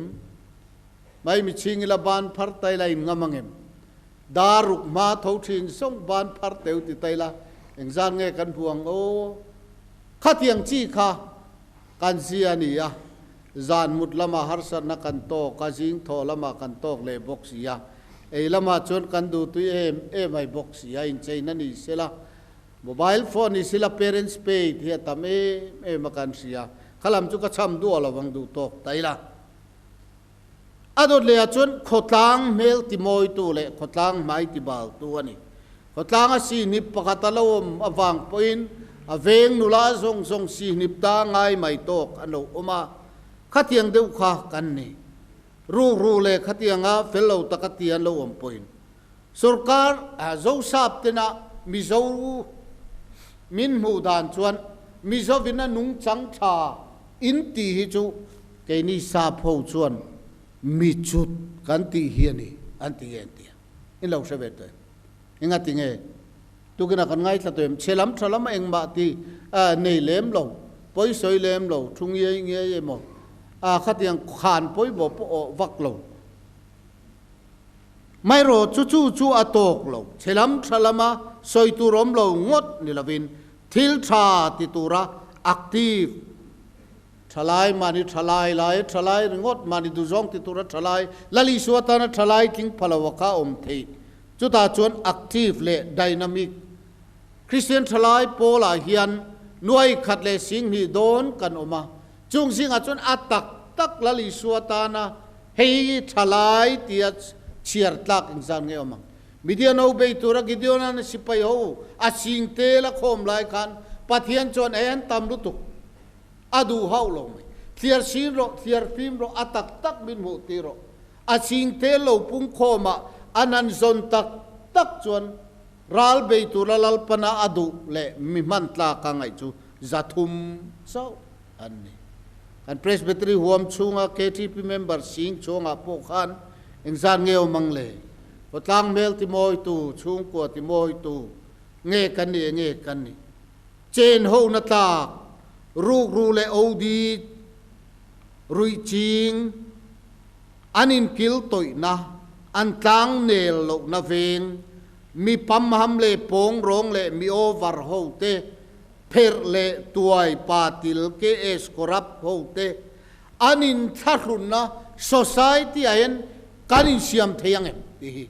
Mai mi chhing ila ban phar tai la in ngam ang em? Dar ruk hma tho thin zawng ban phar teu ti tai la engzat nge kan hmu ang aw? Khatiang chi kha kan zia a ni a, zan mut lamah harsatna kan tawk a, zing thawh lamah kan tawk leh bawk si a, ei lamah chuan kan duhtui em em ai bawk si a, incheina ni sela, mobile phone ni sela parents pay hi a tam em em a kan hria, kha lam chu ka cham duah lo vang duh tawk ta ila. A dawt leh ah chuan khawtlang hmel ti mawitu leh khawtlang hmai ti baltu a ni. Khawtlanga sihnip pakhat a lo awm avang pawhin a veng nula zawng zawng sihnip ta ngai mai tawk an lo awm a, khatiang deuh kha kan ni. Rukru leh khatianga fel lo taka ti an lo awm pawhin sorkar Zosap tena Mizo min hmuh dan chuan Mizovin a nungchang tha in tih hi chu Keini sap ho chuan mi chut kan tih hi a ni an ti nge an ti a, in lo hre ve tawh em? Enga ti nge? Tukinah kan ngaithla tawh em? Chhe lam tha lam a engmah ti nei lem lo, pawi sawi lem lo, thu ngiai ngiai emaw a khatiang khan pawimawh pawh awh vak lo. Maherawh chu chu chu a tawk lo, chhe lam tha lama sawi tur awm lo ngawt ni lovin thil tha ti tura active, Thalai mahni thalai lai, thalai ringawt mahni duhzawng ti tura thalai, Lal Isua tana thalai tling pha lo a kha awm theih. Chutah chuan active leh dynamic Kristian thalai pawlah hian nuai khat leh singhnih dawn kan awm a. Chung zingah chuan a tak tak Lal Isua tana hei thalai tia chhiar tlak engzat nge awm ang? Midian ho bei tura Gideon-a'n a sipai ho a sing tel a khawm lai khan Pathian chuan ei an tam lutuk. A duh hauh lo mai. Thliar sin rawh, thliar fim rawh, a tak tak min hmuh tir rawh. A ching te lo pung khawmah an han zawn tak tak chuan ral bei tura Lalpana a duh leh mi hman tlak a ngaih chu 300 chauh an ni. Kan Presbytery huam chhunga KTP member sing chhuangah pawh khan engzat nge awm ang le? Khawtlang hmel ti mawitu, chhungkua ti mawitu nge kan ni enge kan ni? Chen ho na tlak, rukru leh odi ruih ching, an inkil tawihna, an tlang nel lohna veng, mi pamham leh pawng rawng leh mi over ho te, pherh leh tuai patil KS corrupt ho te, an inthlahrunna society ah hian kan insiam thei ang em tih hi.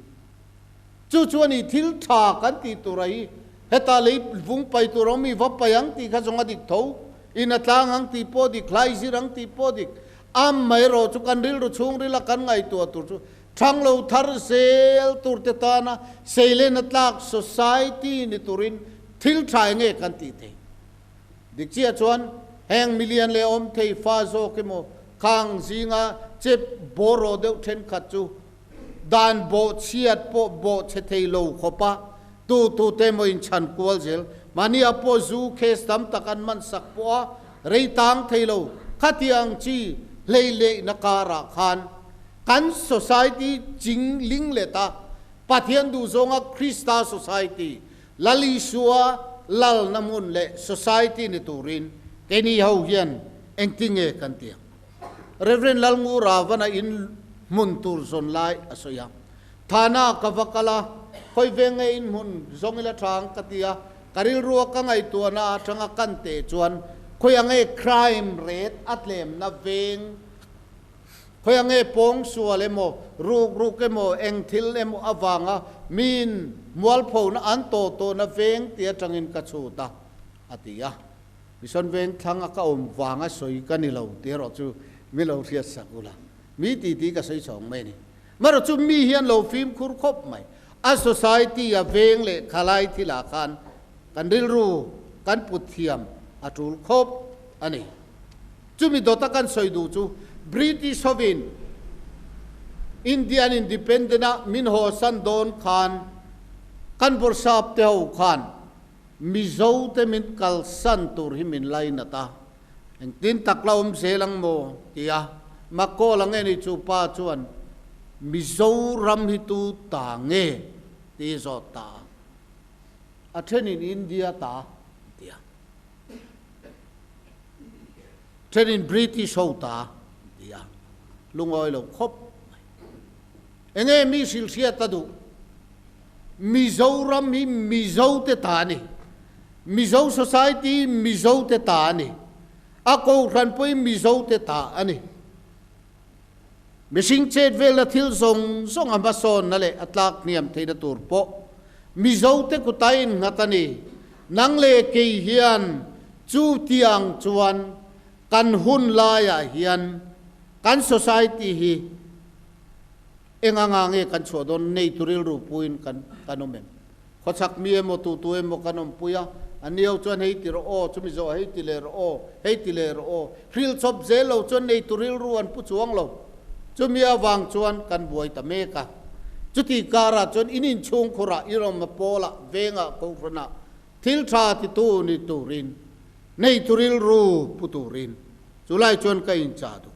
Chu chu a ni, thil tha kan tih tur a hi heta lei vung pai tur awm i va pai ang tih kha zawng a dik tho, in a tlang ang tih pawh dik, hlai zir ang tih pawh dik. Amaherawh chu kan rilru chhungrila kan ngaihtuah tur chu thang lo thar zel tur te tana seilen a tlak society ni turin thil tha enge kan tih thei. Dik chiah chuan heng milian leh awm thei fa zawk emaw khang zinga chep bawraw deuh thenkhat chu Dan bawhchhiat pawh bawhchhe thei lo khawp a, tu tu te emaw in chhan kual zel. Mahni ah pawh zu case tam tak an man sak pawh a, rei tang thei lo. Khatiang chi hlei lehna karah khan kan society ching ling let a, Pathian duhzawnga Krista society, Lal Isua lalna hmun leh society ni turin keini ho hian engtinge kan ti ang? Rev. Lalngura vana in hmun tur zawn lai a sawi a. Thana ka va kal a, khawi ve nge in hmun zawng ila tha ang ka ti a, ka rilrua ka ngaihtuahna atanga kan teh chuan khawi ang nge crime rate a tlemna veng, khawi ang nge pawng sual emaw, ruk ruk emaw, eng thil emaw avanga miin mualphona an tawh tawhna veng ti atangin ka chhut a, a ti a. Mission Veng thlang a ka awm vanga sawi ka ni lo tih erawh chu mi lo hriat sak ula. Mi ti ti ka sawi chhawng mai a ni. Marawh chu mi hian lo fimkhur khawp mai. A society a veng leh khalai thilah khan kan rilru kan put thiam a tul khawp a ni. Chumi dawta kan sawi duh chu British hovin Indian Independent a min hawsan dawn khan kan bawrhsap te ho khan Mizo te min kalsan tur hi min lainat a, engtin tak la awm zel ang maw? ti a, Makawla nge ni chu pa chuan Mizoram hi tu ta nge? ti zawt ta a, a thenin India ta ti a, thenin British ho ta ti a, lungawi lo khawp mai. Enge mi hrilhhriat a duh? Mizoram hi Mizo te ta a ni. Mizo society hi Mizo te ta a ni. A kohhran pawh hi Mizo te ta a ni. Mihring chet velna thil zawng zawng a hmasawnna leh a tlak hniam theihna tur pawh Mizo te kuta innghat a ni. Nang leh kei hian chu tiang chuan kan hun laiah hian kan society hi Eng anga nge kan chhuah dawn? Nei tu rilru puiin kan kan awm em? Khawchhak mi emaw tu tu emaw kan awmpui a, a nio chuan hei ti rawh aw, chumi zawh hei ti leh rawh aw, hei ti leh rawh aw. Hril chawp zel lo chuan nei tu rilru an pu chuang lo. Chumi avang chuan kan buai ta mek a. Chuti karah chuan in inchhungkhurah, i rawm a pawlah, vengah, kohhranah thil tha titu ni turin, nei tu rilru pu turin chulai chuan ka inchah duh.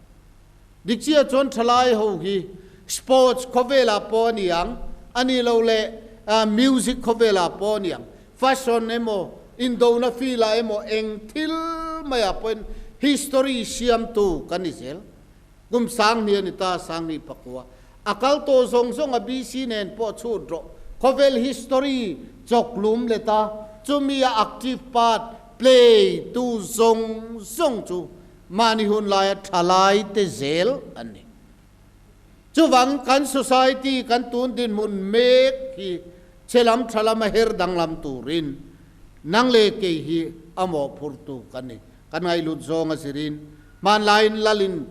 Dik chiah chuan thalai ho hi sports khawvelah pawh a ni ang, a ni lo leh music khawvelah pawh a ni ang, fashion emaw, indona field-ah emaw eng thil maiah pawhin history siamtu kan ni zel. Kum sanghnih a ni ta, sanghnih pakua. A kal tawh zawng zawng a BC nen pawh chhut rawh. Khawvel history chawklum let a, chumi a active part play tu zawng zawng chu Mahni hun laia thalai te zel an ni. Chuvang kan society kan tun dinhmun mek hi chhe lam tha lama her danglam turin nang leh kei hi a mawhphurtu kan ni. Kan ngaihlut zawng a zirin hmanlaiin lalin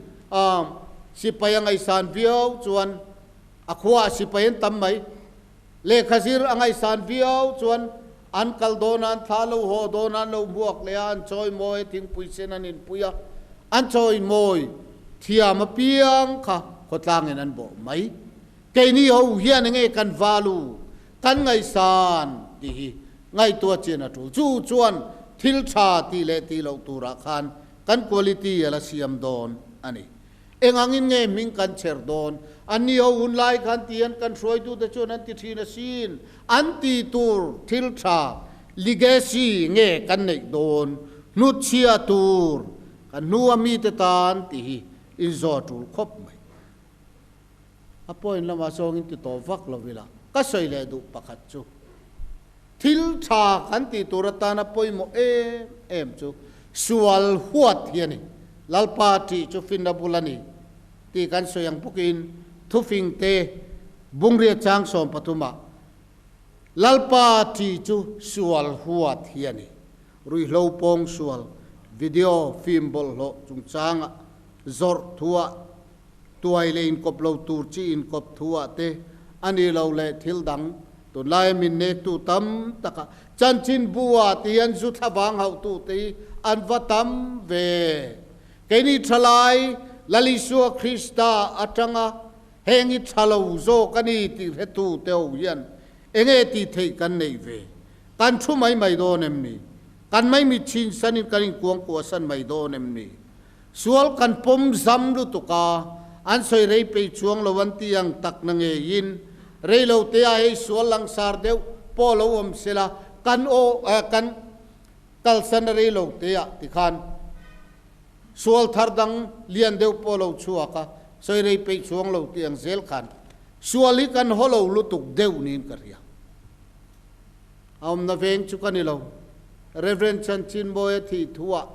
sipai a ngaihsan viau chuan a khuaah sipai an tam mai. Lehkha zir a ngaihsan viau chuan an kal dawn a, an thla lo haw dawn a, an lo hmuak leh a, an chawi mawi a, thingpui sen an inpui a, an chawi mawi thiam apiang kha khawtlangin an bawh mai. Keini ho hian enge kan value, kan ngaihsan tih hi ngaihtuah chian a tul. Chu chuan thil tha tih leh tih loh turah khan kan quality a la siam dawn a ni. Eng angin nge hming kan chher dawn? Anni ho hun lai khan ti an kan hruaitute chuan an ti thin asin. An ti tur thil tha, legacy, nge kan neih dawn? Hnutchhia tur kan hnua mite tan tih hi inzawh a tul khawp mai. A point lamah zawngin ti tawh vak lo ila, ka sawi leh duh pakhat chu thil tha kan tih tur atana pawimawh em em chu sual huat hi a ni. Lalpa ṭih chu finna bul a ni tih kan sawi ang bawkin thufing te bungriat chang 13 ah Lalpa ṭih chu sual huat hi a ni. Ruihhlo pawng sual video film bawlhhlawh chungchangah zawrh thuah Tuai leh inkawp lo tur chi inkawp thu ah te a ni lo leh thil dang tunlaia min nektu tam taka chanchin bu ah ti hian zu thlavang hauhtu te hi an va tam ve. Keini thalai Lal Isua Krista atanga heng hi tha lo zawk a ni tih hretu te ho hian enge tih theih kan neih ve? Kan thu mai mai dawn em ni? Kan maimit chhin sanin kan inkuangkuah san mai dawn em ni? Sual kan pawm zam lutuk a, an sawi rei peih chuang lo an ti ang tak na ngeiin rei lo te ah hei sual langsar deuh pawh lo awm sela kan aw kan kalsan a rei lo te ah tikhan sual thar dang lian deuh pawh lo chhuak a, sawi rei peih chuang lo ti ang zel khan sual hi kan haw lo lutuk deuh niin ka hria. A awmna veng chu ka ni lo. Rev. Chanchinmawia thih thu ah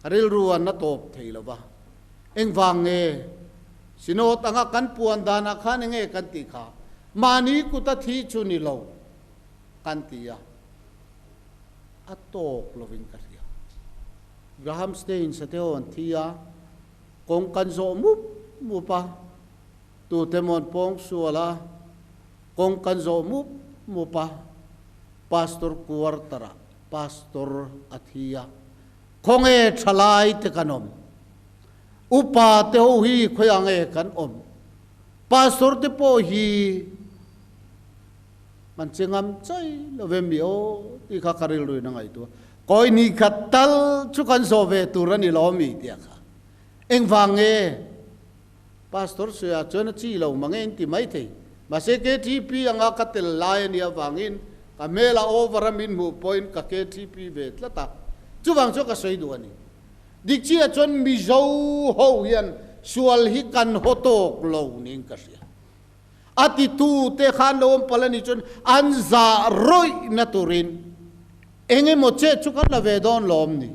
A rilru an la tawp thei lo va. Engvang nge? Synod anga kan puan danah khan enge kan tih kha? Mahni kuta thi chu ni lo kan ti a, a tawk lovin ka hria. Graham Staines a te ho an thi a, kawng kan zawh mup mup a, tute maw an pawng sual a, kawng kan zawh mup mup a, Pastor quarter ah Pastor a thi a, khawnge thalai te kan awm? Upa te ho hi khawiah nge kan awm? Pastor te pawh hi kan che ngam chai lo ve mi aw tih kha ka rilruin a ngaihtuah. Kawi ni khat tal chu kan zawh ve tur a ni lo mi tia kha. Engvang nge? Pastor sawiah chuan a chi lo mang e in ti mai thei. Mahse KTP anga ka tel lai a nih avangin ka hmel a over a min hmuh pawhin ka KTP ve tlat a. Chuvang chuan ka sawi duh a ni. Dik chiah chuan Mizo ho hian sual hi kan haw tawk lo niin ka hria. A titu te khan lo awm palh a nih chuan an zah rawih na turin eng emaw chet chu kan la ve dawn lawm ni.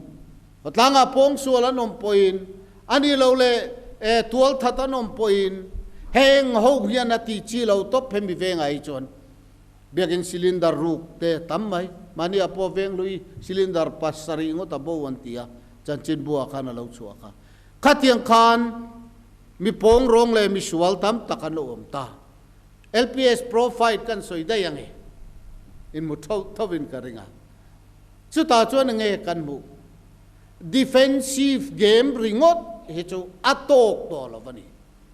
Khawtlangah pawng sual an awm pawhin, a nih loh leh e tual that an awm pawhin heng ho hian a tih chi lo tawp hemi vengah hi chuan Biakin cylinder ruk te tam mai. Mahni ah pawh Venghlui cylinder pasarih ngawt a bo an ti a, chanchinbu ah khan a lo chhuak a. Khatiang khan mi pawng rawng leh mi sual tam tak an lo awm ta. LPS profile kan sawi daih ang e. In hmu tho tho in ka ring a. Chutah chuan enge kan hmuh? Defensive game ringawt hi chu a tawk tawh lo a ni.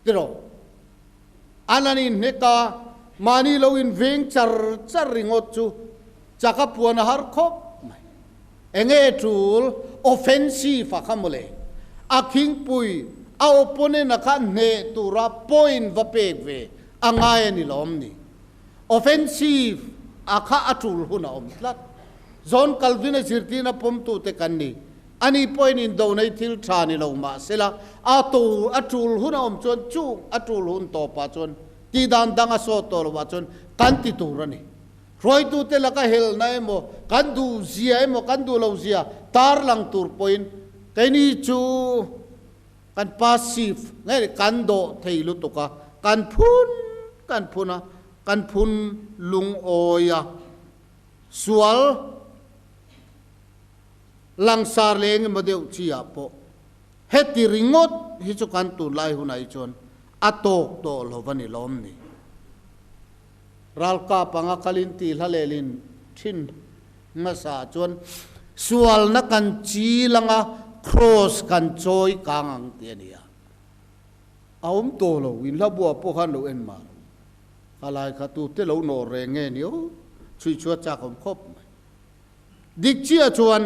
Tiraw? An an inhnek a, mahni lo inveng char char ringawt chu chak a puan a har khawp mai. Enge tul offensive a kha mawle. A khingpui, a opponent a kha hneh tura point va pek ve a ngai a ni lawm ni. Offensive a kha a tul hun a awm tlat. John Calvin-a zirtirna pawmtute kan ni. Ani pawhin indonei thil tha ni lo mah sela, a tu a tul hun a awm chuan chung a tul hun tawpah chuan tih dan dang a sawt tawh lovah chuan kan ti tur a ni. Hruaitute laka helna emaw, kan duh zia emaw, kan duh lo zia tarlang tur pawhin keini chu kan passive nge kan dawh thei lutuk a, kan phun kan phun a, kan phun lungawi a, sual Langsar leh eng emaw deuh chi ah pawh heti ringawt hi chu kan tunlai hunah hi chuan a tawk tawh lo va ni lawm ni. Ralkap anga kalin tih hla lehlin thin hmasa ah chuan sualna kan chil anga cross kan chawi kang ang tih a ni a. A awm tawh lo, in hla buah pawh khan lo en mah lo. Khalai kha tute lo nawr reng nge ni aw, chhui chu a chak awm khawp mai. Dik chiah chuan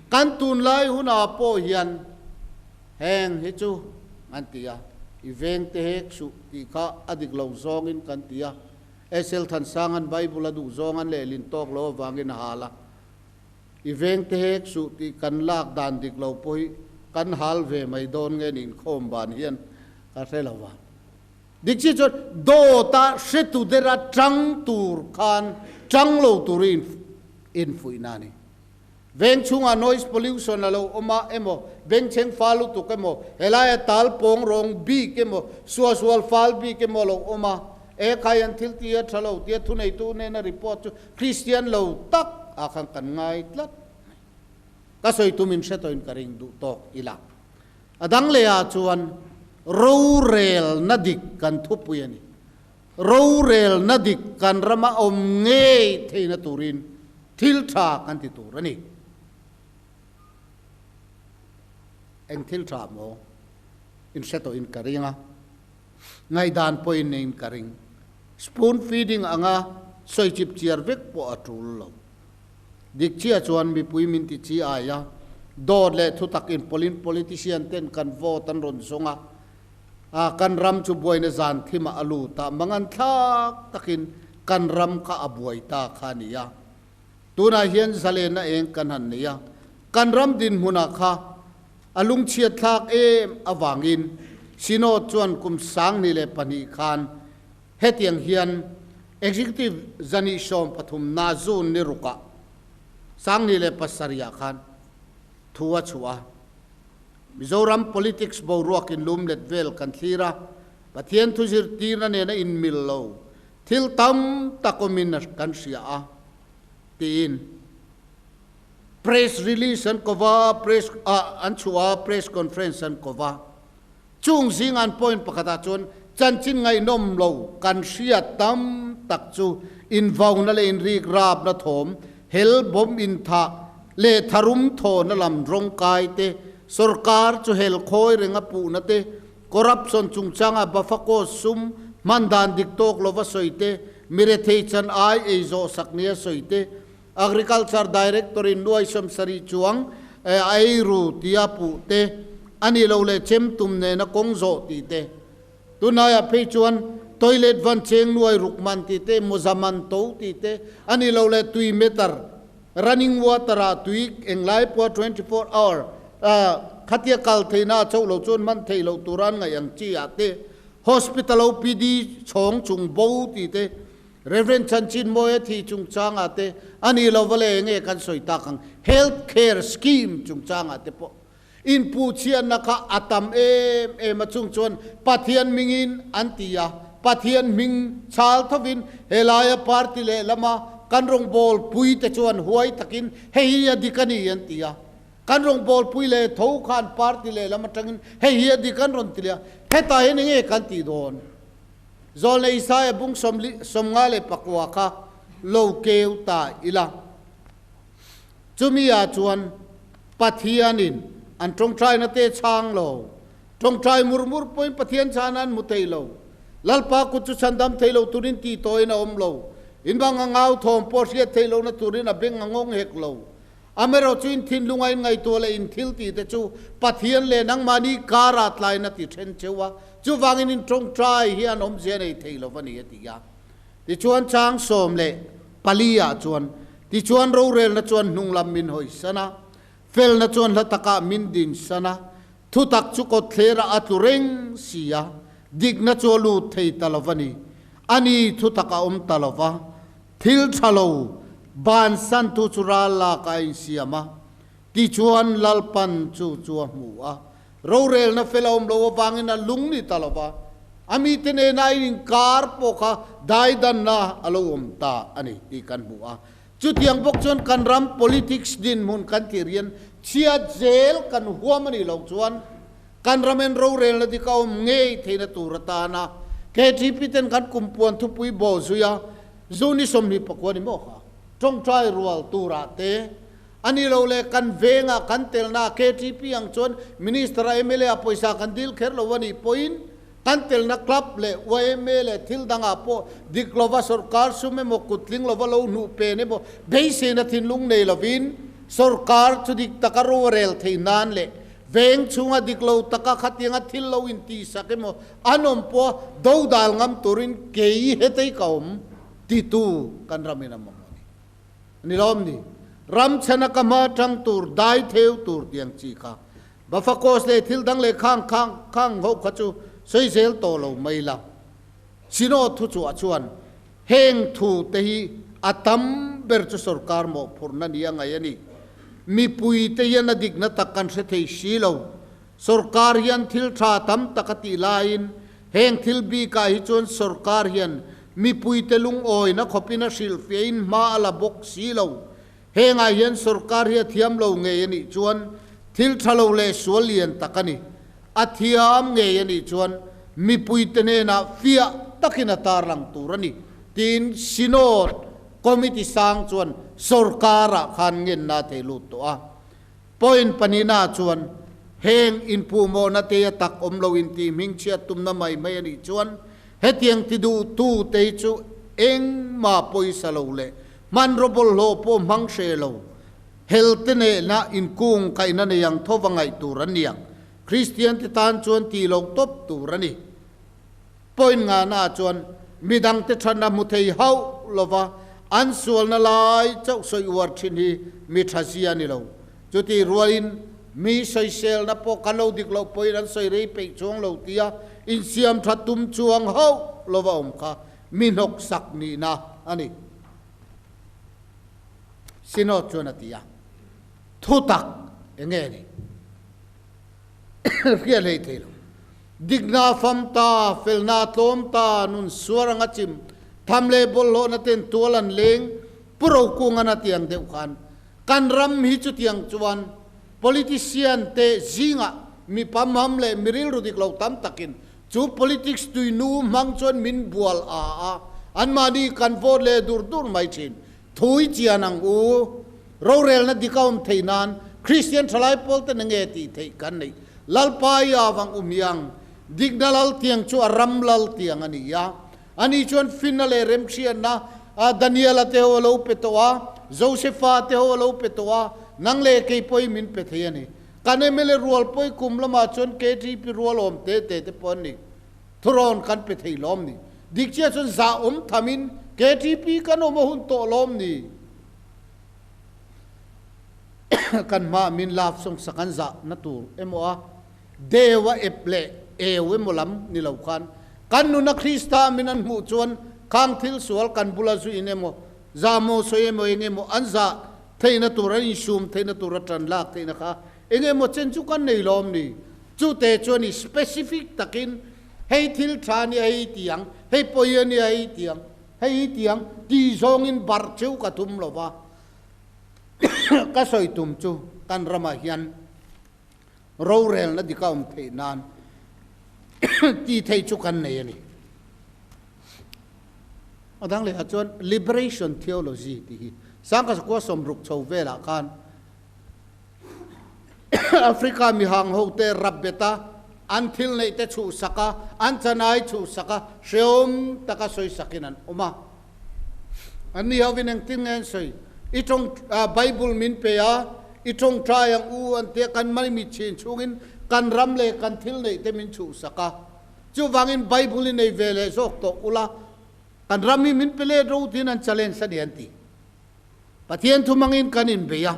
kan tunlai hunah pawh hian heng hi chu an ti a, i veng te hek suh tih kha a dik lo zawngin kan ti a, SL Thansanga'n Bible a duh zawng an lehlin tawk lo avangin a hal a, i veng te hek suh tih kan lak dan dik lo pawh hi kan hal ve mai dawn nge niin khawm ban hian ka hre lo va. Dik chiah chuan dawta hretu dera tang tur khan tang lo turin infuihna a ni. Veng chhungah noise pollution a lo awm a emaw, bengchheng fal lutuk emaw, helaia tal pawng rawng bik emaw, suahsual fal bik emaw a lo awm a, e khai an thil ti a tha lo tia thuneitu hnena report chu Kristian lo tak ah khan kan ngai tlat mai. Ka sawi tumin hre tawhin ka ring duh tawk ila. A dang leh ah chuan rorelna dik kan thupui a ni. Rorelna dik kan rama awm ngei theihna turin thil tha kan ti tur a ni. Eng thil tha maw? In hre tawhin ka ring a, ngaihdan pawhin neiin ka ring. Spoon feeding anga sawi chip chiar vek pawh a tul lo. Dik chiah chuan mipui min ti chi ai a, dawt leh thutak inpawlin politician ten kan vote an rawn zawng a, a kan ram chu buaina zan thimah a lut a, mangan thlak takin kan ram kha a buai ta kha a ni a. Tunah hian zalenna eng kan han nei a, kan ram dinhmunah kha a lungchhiat thlak em avangin Synod chuan kum 2002 khan Hetiang hian Executive zani 13 na June ni rukah 2007 ah khan thu a chhuah a. Mizoram politics boruakin lum let vel kan thlir a, Pathian thu zirtirna nena inmil lo thil tam tak awmin kan hria a, tiin. Press release an kova, press a an chhuah a, press conference an kova. Chung zing an point pakhatah chuan chanchin ngaihnawm lo kan hriat tam tak chu invauna leh inrikrapna thawm, hel bomb inthah leh tharum thawhna lam rawngkai te, sorkar chu hel khawi renga puhna te, corruption chungchanga Bafako sum hman dan dik tawk lova sawi te, mirethei chan ai ei zawh sak nia sawi te, Agriculture Director in nuai sawmsarih chuang a ei ru tia puh te, a nih loh leh chem tum nena kawng zawh tih te. Tunlaiah phei chuan toilet van cheng nuai ruk man tih te, mawza man to tih te, a nih loh leh tui meter, running water ah tui englai pawha 24 hour khatia kal theihna a chauh loh chuan hman theih loh tura an ngaih ang chi ah te, hospital OPD chhawng chung bo tih te, Rev. Chanchin Mawia thi chungchangah te a ni lo va le enge kan sawi tak ang, Health Care Scheme chungchangah te pawh inpuhchhiatna kha a tam em em a, chung chuan Pathian hmingin an ti a, Pathian hming chhal thovin helaia party lehlama kan rawngbawlpui te chuan huai takin hei hi a dik a ni an ti a, kan rawngbawlpui leh tho khan party lehlam atangin hei hi a dik an rawn ti leh a, hetah hian enge kan tih dawn? Zawlnei Isaia bung 54 kha lo keu ta ila. Chumi ah chuan Pathianin an tawngtaina te chhang lo. Tawngtai mur mur pawhin Pathian chhana an hmu thei lo. Lalpa kut chu chhandam thei lo turin tih tawhin a awm lo. In bang a ngau thawm pawh hriat theih lohna turin a beng a ngawng hek lo. Amaherawh chu in thinlung a in ngaihtuah leh in thil tih te chu Pathian leh nangmahni karah tlain a ti then cheu a, chuvangin in tawngtai hi an awmzia nei thei lo va ni a ti a. Tichuan chang 14 ah chuan, Tichuan rorelna chuan hnunglam min hawisan a, felna chuan hla takah min dinsan a, thutak chu kawtthlerah a tlu reng si a, dikna chu a lut thei ta lo va ni. A ni thutak a awm ta lo va. Thil tha lo bansantu chu ral lak a insiam a, tichuan Lalpan chu chu a hmu a. Rorelna fel a awm lo avangin a lung ni ta lo va, a mite nena in inkar pawh kha daidanna a lo awm ta a ni tih kan hmu a. Chutiang bawk chuan kan ram politics dinhmun kan thlir hian chhiat zel kan huam a nih loh chuan kan ramen rorelna dik a awm ngei theihna tur atana KTP ten kan kumpuan thupui baw zui a, Zu ni 29 ni maw kha? Tawngtai rual turah te a ni lo le kan vengah kan telna KTP ang chuan Minister a mla a pawisa kan dil kher lo a nih pawhin kan telna club leh yma leh thil dangah pawh dik lova sorkar sum emaw kut tling lova lo hnuh pen emaw beiseina thinlung nei lovin sorkar chu dik taka rorel thei nan leh veng chhunga dik lo taka khatianga thil lo intihsak emaw An awm pawh dodal ngam turin kei hetei ka awm titu kan ramin a mamawh a ni. Ni lawm ni? Ram chhana ka hma tang tur, dai theu tur tiang chi kha. Bafakos leh thil dang leh khang khang khang ho kha chu sawi zel tawh lo mai la. Synod thu chhuah chuan heng thu te hi a tam ber chu sorkar mawhphurhna nia ngaih a ni. Mipui te hian a dikna tak kan hre thei si lo. Sorkar hian thil tha tam tak a tih laiin heng thil bikah hi chuan sorkar hian mipuite lungawina khawpin a hrilhfiahin hma a la bawk si lo. Hengah hian sorkar hi a thiam lo ngei a nih chuan thil tha lo leh sual lian tak a ni. A thiam ngei a nih chuan mipuite hnenah fiah takin a tarlang tur a ni, tiin Synod Committee sang chuan sorkarah khan ngenna a thei lut tawh a. Point pahnihna chuan heng inpuhmawhna te a tak awm lo in tih hmingchhiat tumna mai mai a nih chuan hetiang ti duhtu te hi chu engmah pawisa lo leh hmanraw bawlhhlawh pawh hmang hre lo hel te nehna inkung kaihna nei ang tho va ngaih tur an ni ang. Kristian te tan chuan tih loh tawp tur a ni. Point ngahnaah chuan midangte thatna hmu thei hauh lova an sualna lai chauh sawi uar thin hi mi tha zia a ni lo. Chutih rualin mi sawiselna pawh kan lo dik loh pawhin an sawi rei peih chuang lo tia insiam tha tum chuang hauh lova awm kha mi hnawksak nihna a ni. Synod chuan a ti a, Thutak enge ni? Hriat hlei thei lo. Dikna fam ta, felna tlawm ta, nun suar anga chim, tham leh bawlhhlawhna ten tual an leng, Pu Rokungan a ti ang deuh khan. Kan ram hi chutiang chuan politician te zingah mi pamham leh mi rilru dik lo tam takin chu politics tuinu hmang chuan min bual a a, anmahni kan vote leh dur dur mai thin. Thui chian ang u. Rorelna dik a awm theih nan Kristian thalai pawl te nge tih theih kan neih. Lalpa i avang um hiang dikna lal tiang chu a ram lal tiang a ni a. Ani chuan finna leh remhriatna Daniela te ho a lo pe tawh a, Josefa te ho a lo pe tawh a, nang leh kei pawhin min pe thei a ni. Kan mla rual pawih kum lamah chuan KTP rual awm te te te pawh an ni. Thurawn kan pe thei lawm ni. Dik chiah chuan zah awm thamin KTP kan awm a hun tawh lawm ni. Kan hmaah min love song sak an zah na tur emaw a deu a ep leh eu emaw lam ni lo khan kan nuna Krista min an hmuh chuan khang thil sual kan bula zuin emaw zah maw sawi emaw eng emaw an zah theihna tur an insum theihna tur a tan lak theihna kha eng emaw chen chu kan nei lawm ni. Chute chuan i specific takin hei thil tha nia hei ti ang, hei pawi a nia hei ti ang, hei hi ti ang tih zawngin barh cheu ka tum lo va. Ka sawi tum chu kan ramah hian rorelna dik a awm theih nan tih theih chu kan nei a ni. A dang lehah chuan liberation theology tih hi Sangkasakua sawmruk chho velah khan Africa mihang hote rap bet a, an thil neih te chhuhsak a, an chanai chhuhsak a, hreawm taka sawisakin an awm a. Anni hovin engtin nge an sawi? I tawng, Bible min pe a, i tawngtai ang u an tia kan maimit chin chhungin kan ram leh kan thil neih te min chhuhsak a. Chuvangin Bible i nei ve leh zawk tawh ula, kan ram hi min pe let ro tiin an challenge a ni an ti. Pathian thu hmangin kan inbei a,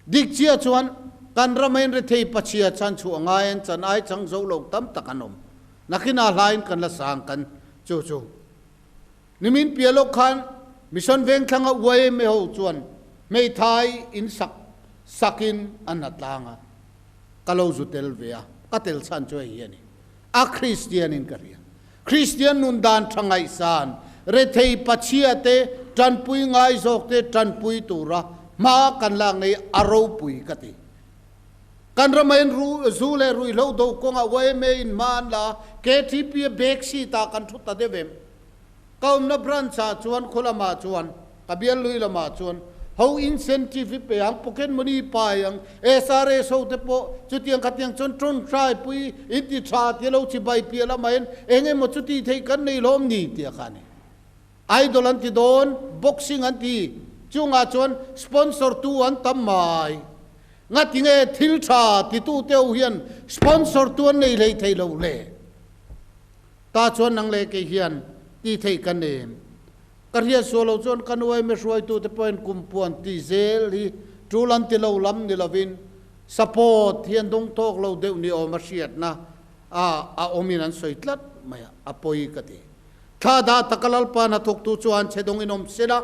dik chiah chuan kan rama in rethei pachhia chan chhuah ngai an chan ai chang zo lo tam tak an awm. Nakinah hlain kan la sang kan chu chu. Nimin piah lawk khan Mission Vengthlanga yma ho chuan hmeithai in sak sakin an la tlang a, ka lo zu tel ve a, ka tel chhan chu hei hi a ni. A Kristian in ka hria. Kristian nun dan tha ngaihsan, rethei pachhia te, tanpui ngai zawk te tanpui tura hma kan lak nei a ropui ka ti. Kan rama in ru, zu leh ruihhlo do kawngah yma in hma an la a, KTP a back seat ah kan thu ta deuh em? Ka awmna branch ah chuan khaw lamah chuan, ka bial lui lamah chuan ho incentive hi pe ang, pocket money pai ang, SRS ho te pawh chutiang khatiang chuan tawngtai pui in ti tha tia lo chibai piah lamah hian eng emaw chuti theih kan nei hlawm ni tih a kha a ni. Idol an ti dawn, boxing an ti, chungah chuan sponsor tu an tam mai. Ngati nge thil tha titu te ho hian sponsor tu an nei hlei thei lo le? Ta chuan nang leh kei hian ti theih ka nem. Ka hriat sual lo chuan ka nuai me hruaitute pawhin kum puan ti zel hi tul an ti lo lam ni lovin support hi an dawng tawk lo deuh ni awm a hriatna a a awmin an sawi tlat mai a, a pawi ka ti. Thla dah taka Lalpa hnathawktu chu an che dawngin awm sela,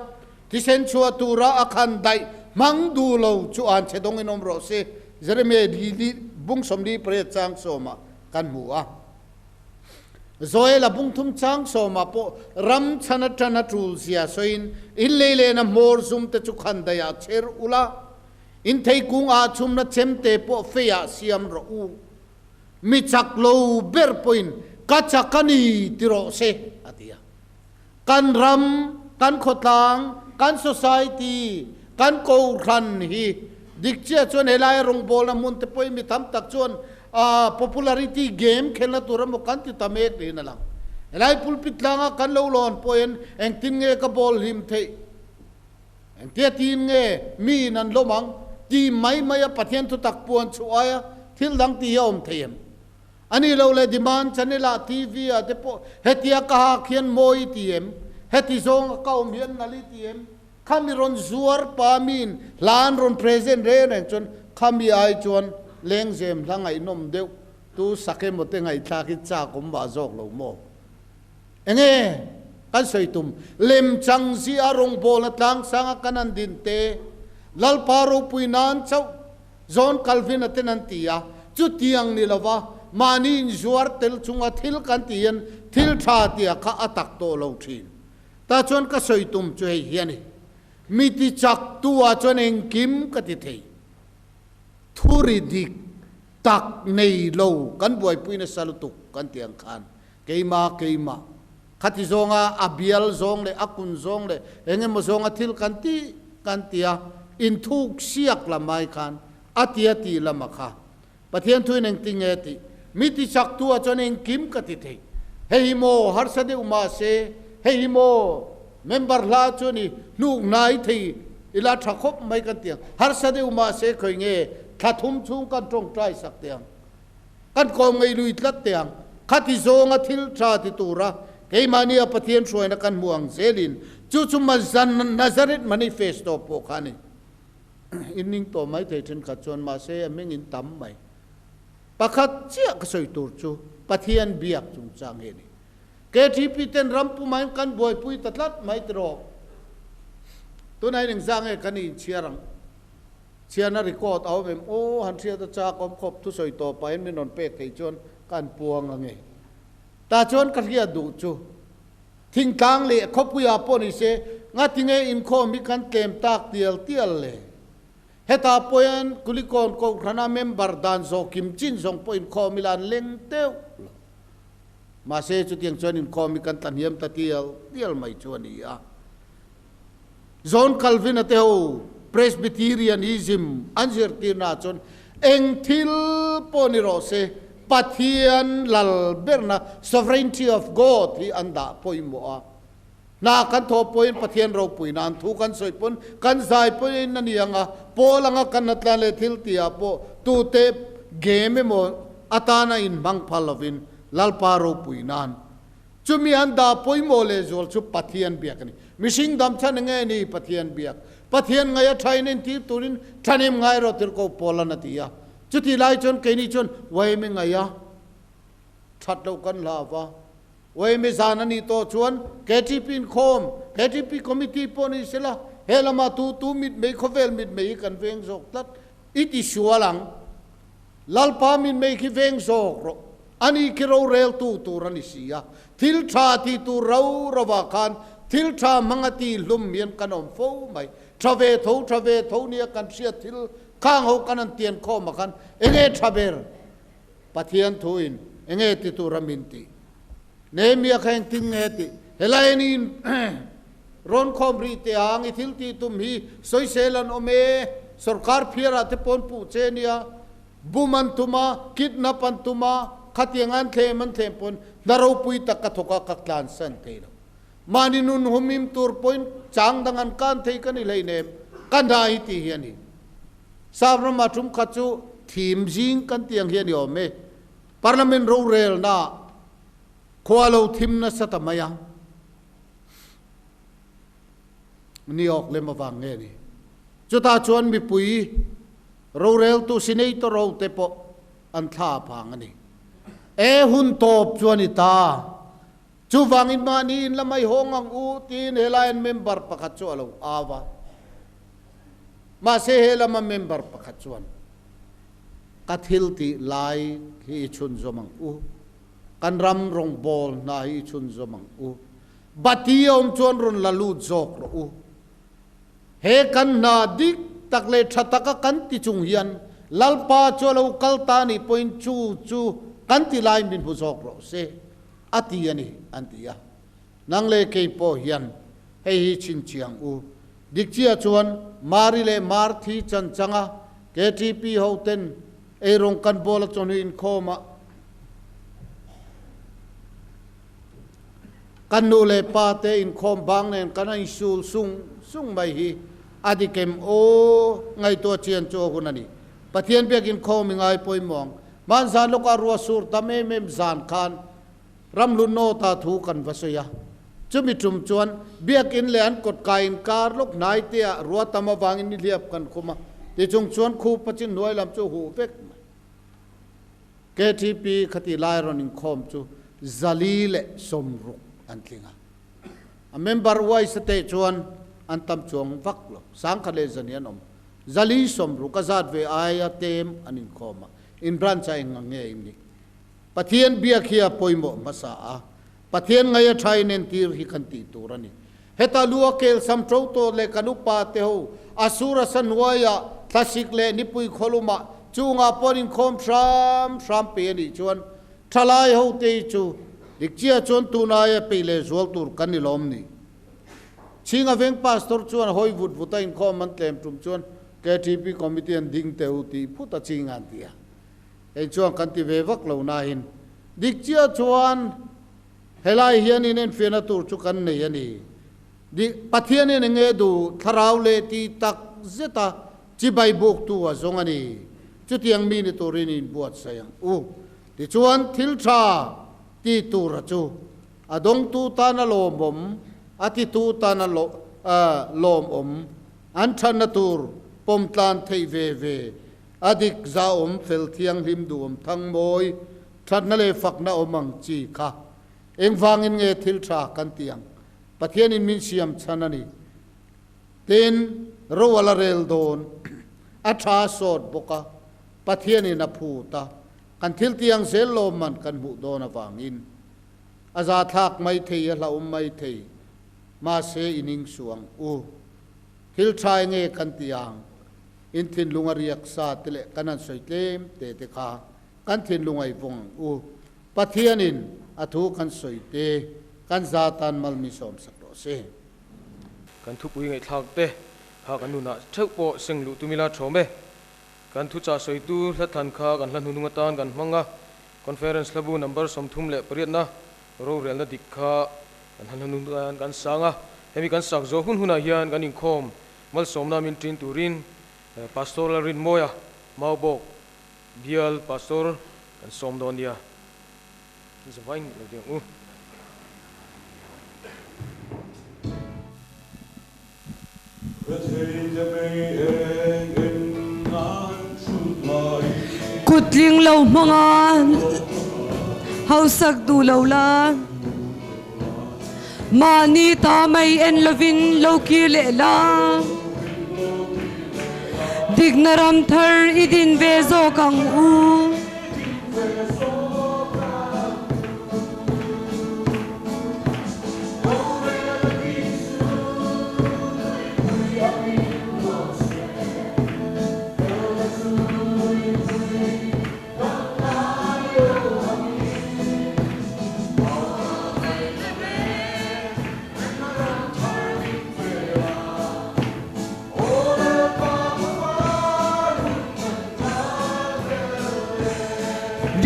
thisen chhuah tura a khan daih hmang duh lo chu an che dawngin awm rawh se, Jeremiah bung 48 chang sawmah kan hmu a. Joel a bung thum chang sawmah pawh ram chhan atan a tul zia sawiin, In lei lehna hmawr zum te chu khan daihah chher ula, in theikung ah chhumna chemte pawh feiah siam rawh u. Mi chak lo ber pawhin ka chak a ni ti rawh se, a ti a. Kan ram, kan khawtlang, kan society, kan kohhran hi dik chiah chuan helai rawngbawlna hmun te pawhin mi tam tak chuan popularity game khelna tur emaw kan ti ta mek niin a lang. Helai pulpit tlanga kan lo lawn pawhin engtin nge ka bawl hlim theih? Engtia tiin nge miin an lawm ang? Ti mai maia Pathian thutak puan chhuah aia thil dang tih hi a awm thei em? A ni lo le demand channel ah TV ah te pawh hetia ka hak hian mawi i ti em? Heti zawng a ka awm hian nal i ti em? Khami rawn zuar pa miin hla an rawn present reng reng chuan khami ai chuan lengzem hla ngaihnawm deuh tu sak emaw te ngaihthlak hi chak awm vah zawk lo maw? Enge kan sawi tum? Lemchang zia rawngbawlna tlangsanga kan han din te, Lalpa ropui nan chauh John Calvin-a ten an ti a, chutiang ni lova mahni inzuar tel chunga thil kan tih hian thil tha tia kha a tak tawh lo thin. Tah chuan ka sawi tum chu hei hi a ni. Mi ti chak tu ah chuan engkim ka ti thei. Thuri dik tak nei lo kan buaipui nasa lutuk kan ti ang khan keima keima khati zawnga a bial zawng leh a kun zawng leh eng emaw zawnga thil kan ti kan ti a, inthuk siak lam ai khan a ti a tih lam a kha. Pathian thuin engtin nge tih? Mi ti chak tu ah chuan engkim ka ti thei. Hei hi maw harsa deuh mahse hei hi maw member hla chu ni hnuk hnai thei ila tha khawp mai kan ti ang. Harsa deuh mahse khawi nge thla thum chhung kan tawngtai sak teh ang. Kan kawm ngei lui tlat teh ang. Khati zawnga thil tha ti tura keimahnia Pathian hruaina kan hmu ang zelin chu chu Nazareth Manifesto pawh kha a ni. In ning tawh mai thei thenkhat chuan mahse a hming in tam mai. Pakhat chiah ka sawi tur chu Pathian biak chungchang hi a ni. KTP ten ram pumain kan buaipui ta tlat mai tiraw. Tunah hian engzah nge kan inchhiar ang? Chhiarna record a awm em? Aw han hriat a chak awm khawp thusawi tawh pahin min rawn pek thei chuan kan puang ange. Tah chuan ka hriat duh chu. Thingtlang leh khawpuiah pawh ni se, ngatinge inkhawm hi kan tlem tak tial tial le? Hetah pawhin Kulikawn Kohhrana member dan zawh kim chin zawng pawh inkhawm ila an leng deuh lo. Mahse, chutiang chuan inkhawm hi kan tlahniam ta tial tial mai chu a ni a. John Calvin-a te ho Presbyterianism an zirtirnaah chuan eng thil pawh ni rawh se, Pathian lal berna, sovereignty of God, hi an dah pawimawh a. Hna kan thawh pawhin Pathian ropui nan thu kan sawi pawn kan zai pawhin a ni ang a, pawl anga kan natlan leh thil tihah pawh tute game emaw atana inhmang phal lovin Lalpa ropui nan Chumi an dah pawimawh lehzual chu Pathian biak a ni. Mihring dam chhan enge ni Pathian biak? Pathian ngaih a thain entir turin thanem ngai rawh tirh ko Paula'n a ti a. Chutih lai chuan keini chuan uaimi ngaih a that loh kan hlau va. Uaimi zan a nih tawh chuan KTP inkhawm, KTP committee pawh ni sela, he lamah tu tu mitmei khawvel mitmei hi kan veng zawk tlat. I ti sual ang. Lalpa mitmei khi veng zawk rawh. Ani khi roreltu tur a ni si a, thil tha ti tur ro rovah khan thil tha hmang a ti hlum hian kan awm fo mai. Tha ve tho, tha ve tho nia kan hriat thil khang ho kan han tian khawm ah khan enge tha ber? Pathian thuin enge ti tur a min tih? Nehemia kha engtin nge tih? Helai anin rawn khawm rih teh ang, i thil tih tum hi sawisel an awm e, sorkar phiarah te pawn puh che nia, Bum an tum a, kidnap an tum a, khatiang an thlem an thlem pawn hna ropui tak ka thawk a, ka tlansan thei lo. Mahni nun humhim tur pawhin chang dang an kan thei ka ni hleinem, ka hna hi tih hi a ni. Sap rama tum khat chu thim zing kan tih ang hi a ni awm e. Parliament rorelna khua lo thim nasa ta mai a. Ni awk lem avang nge ni. Chutah chuan mipui Roreltu Senator ho te pawh an thla phang a ni. E hun tawp chu a ni ta. Chuvangin mahni in la mai hawng ang u tiin helai an member pakhat chu a lo au a. Mahse he lama member pakhat chuan ka thil tih lai hi i chhunzawm ang u. Kan ram rawngbawl hna hi i chhunzawm ang u. Bati a awm chuan rawn la lut zawk rawh u. He kan hna dik tak leh tha taka kan ti chung hian Lalpa chu a lo kal ta nih pawhin chu chu kan ti lai min hmu zawk rawh se, a ti a ni, an ti a. Nang leh kei pawh hian hei hi chhinchhiang u. Dik chiah chuan Mari leh Marthi chan changa KTP hoten eirawng kan bawl a chawhnu inkhawmah, Kan nu leh pa te inkhawm bang nen kan a insul sung sung mai hi a dik em aw? Ngaihtuah chian chu a hun a ni. Pathian biak inkhawm i ngai pawimawh ang. Hman zan lawkah ruah sur tam em em zan khan ramhlun nawta thu kan va sawi a. Chumi tum chuan biakin leh an kawtkai inkar lawk hnai te ah ruah tam avangin nihliap kan khum a, tichung chuan khupa chin hnuai lam chu huh vek mai. KTP khati lai rawn inkhawm chu 460 an tling a. A member uaisa te chuan an tam chuang vak lo. Sangkhat leh zani an awm. 460 a zat ve aia tem an inkhawm a. In branch ah eng ang nge in nih? Pathian biak hi a pawimawh hmasa a. Pathian ngaih a tha in entir hi kan tih tur a ni. Heta lu a kel sam ṭo tawh leh kan upa te ho a sur a sa hnuaiah thlasik leh nipui khawlumah chungah pawh an inkhawm hram hram pe a nih chuan ṭhalai ho te hi chu dik chiah chuan tun aia peih leh zual tur kan ni lawm ni. Chhinga veng pastor chuan hawi vut vut a inkhawm an tlem tum chuan KTP committee an ding teh u tih phut a ching an ti a. Kei chuan kan ti ve vak lo nain dik chiah chuan helai hian in enfiahna tur chu kan nei a ni. Dik, Pathianin eng nge duh thlarau leh ti tak zeta chibai buktu a zawng a ni. Chutiang mi ni turin inbuatsaih ang u. Tichuan thil tha ti tura chu A dawngtu tana lawmawm, a titu tana lawmawm, an thatna tur pawm tlan theih ve ve, a dik zahawm fel thianghlim duhawm thang mawi, thatna leh fakna awm ang chi kha. Engvangin nge thil tha kan tih ang? Pathianin min siam chhan a ni. Tin, ro a la rel dawn. A tha sawt bawk a, Pathianin a phut a, kan thil tiang zel lawmman kan hmuh dawn avangin. A za thlak mai thei, a hlauhawm mai thei. Mahse, i ning suh ang u. Thil tha enge kan ti ang? In thinlung a riak sa te leh kan han sawi tlem te te kha kan thinlung a i vawng ang u. Pathianin a thu kan sawi te kan za tan mal mi sawm sak rawh se. Kan thupui ngaihthlak te kha kan nunah theuh pawh seng luh tum ila thawm e. Kan thuchah sawitu hlathan kha kan hla hnunung atan kan hmang a. Conference hlabu number 38na rorelna dik kha kan han hnung hian kan sang a, hemi kan sak zawh hun hunah hian kan inkhawm malsawmna min ṭin turin Pastor Lalrinmawia Maubawk bial Pastor kan sawm dawn nia. Zavain lo ding ang u. Kutling lo hmanga hausak duh lo la, mahni ta mai en lovin lo kir leh la, dikna ram thar i din ve zawk ang u.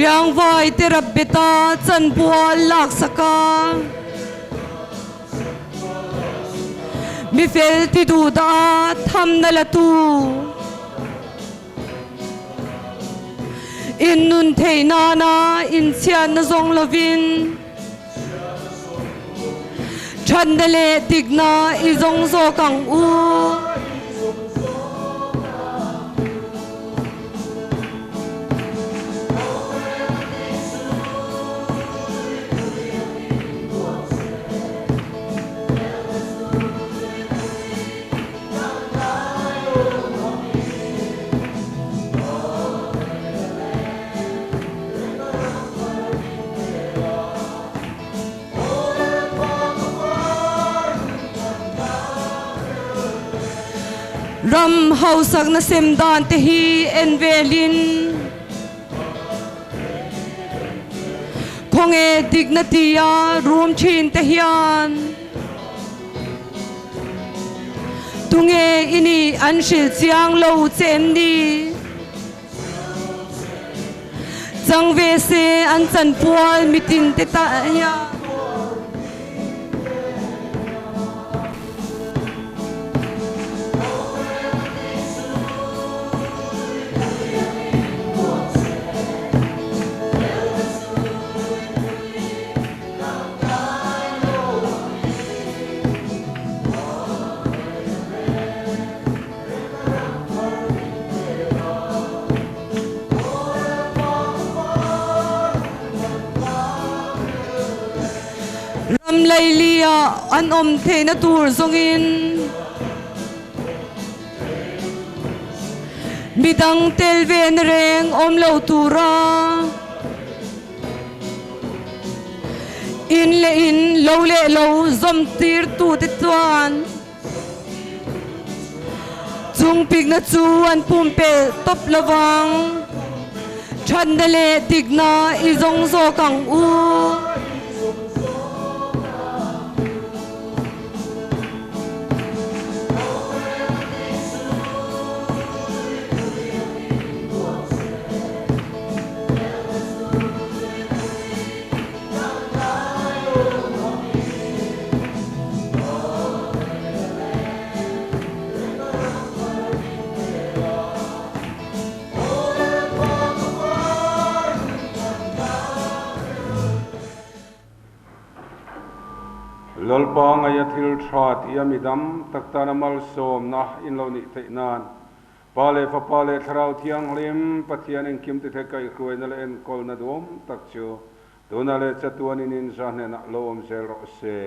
Riangvai te rap bet a chanpual laksak a. Mi fel ti duh dah a thamna la tu. In nun theih nana inchhiatna zawng lovin thatna leh dikna i zawng zawk ang u. Ram hausakna sem dan te hi en velin khawnge dikna tia rum thin te hian tunge i nih an hrilh chiang lo che em ni? Chang ve se an chanpual mitin te ta hian. Ram laili-ah an awm theihna tur zawngin midang tel vena reng awm lo tura. In leh in, lo leh lo zawm tirtute chuan chung pikna chu an pumpelh tawp lovang. Thatna leh dikna i zawng zawk ang u. Lalpa ngaia thil tha tih a midang tak tana malsawmna in lo nih theih nan Pa leh Fapa leh Thlarau Thianghlim Pathian engkim tithe kaihhruaina leh enkawlna duhawm tak chu tunah leh chatuanin in za hnenah lo awm zel rawh se.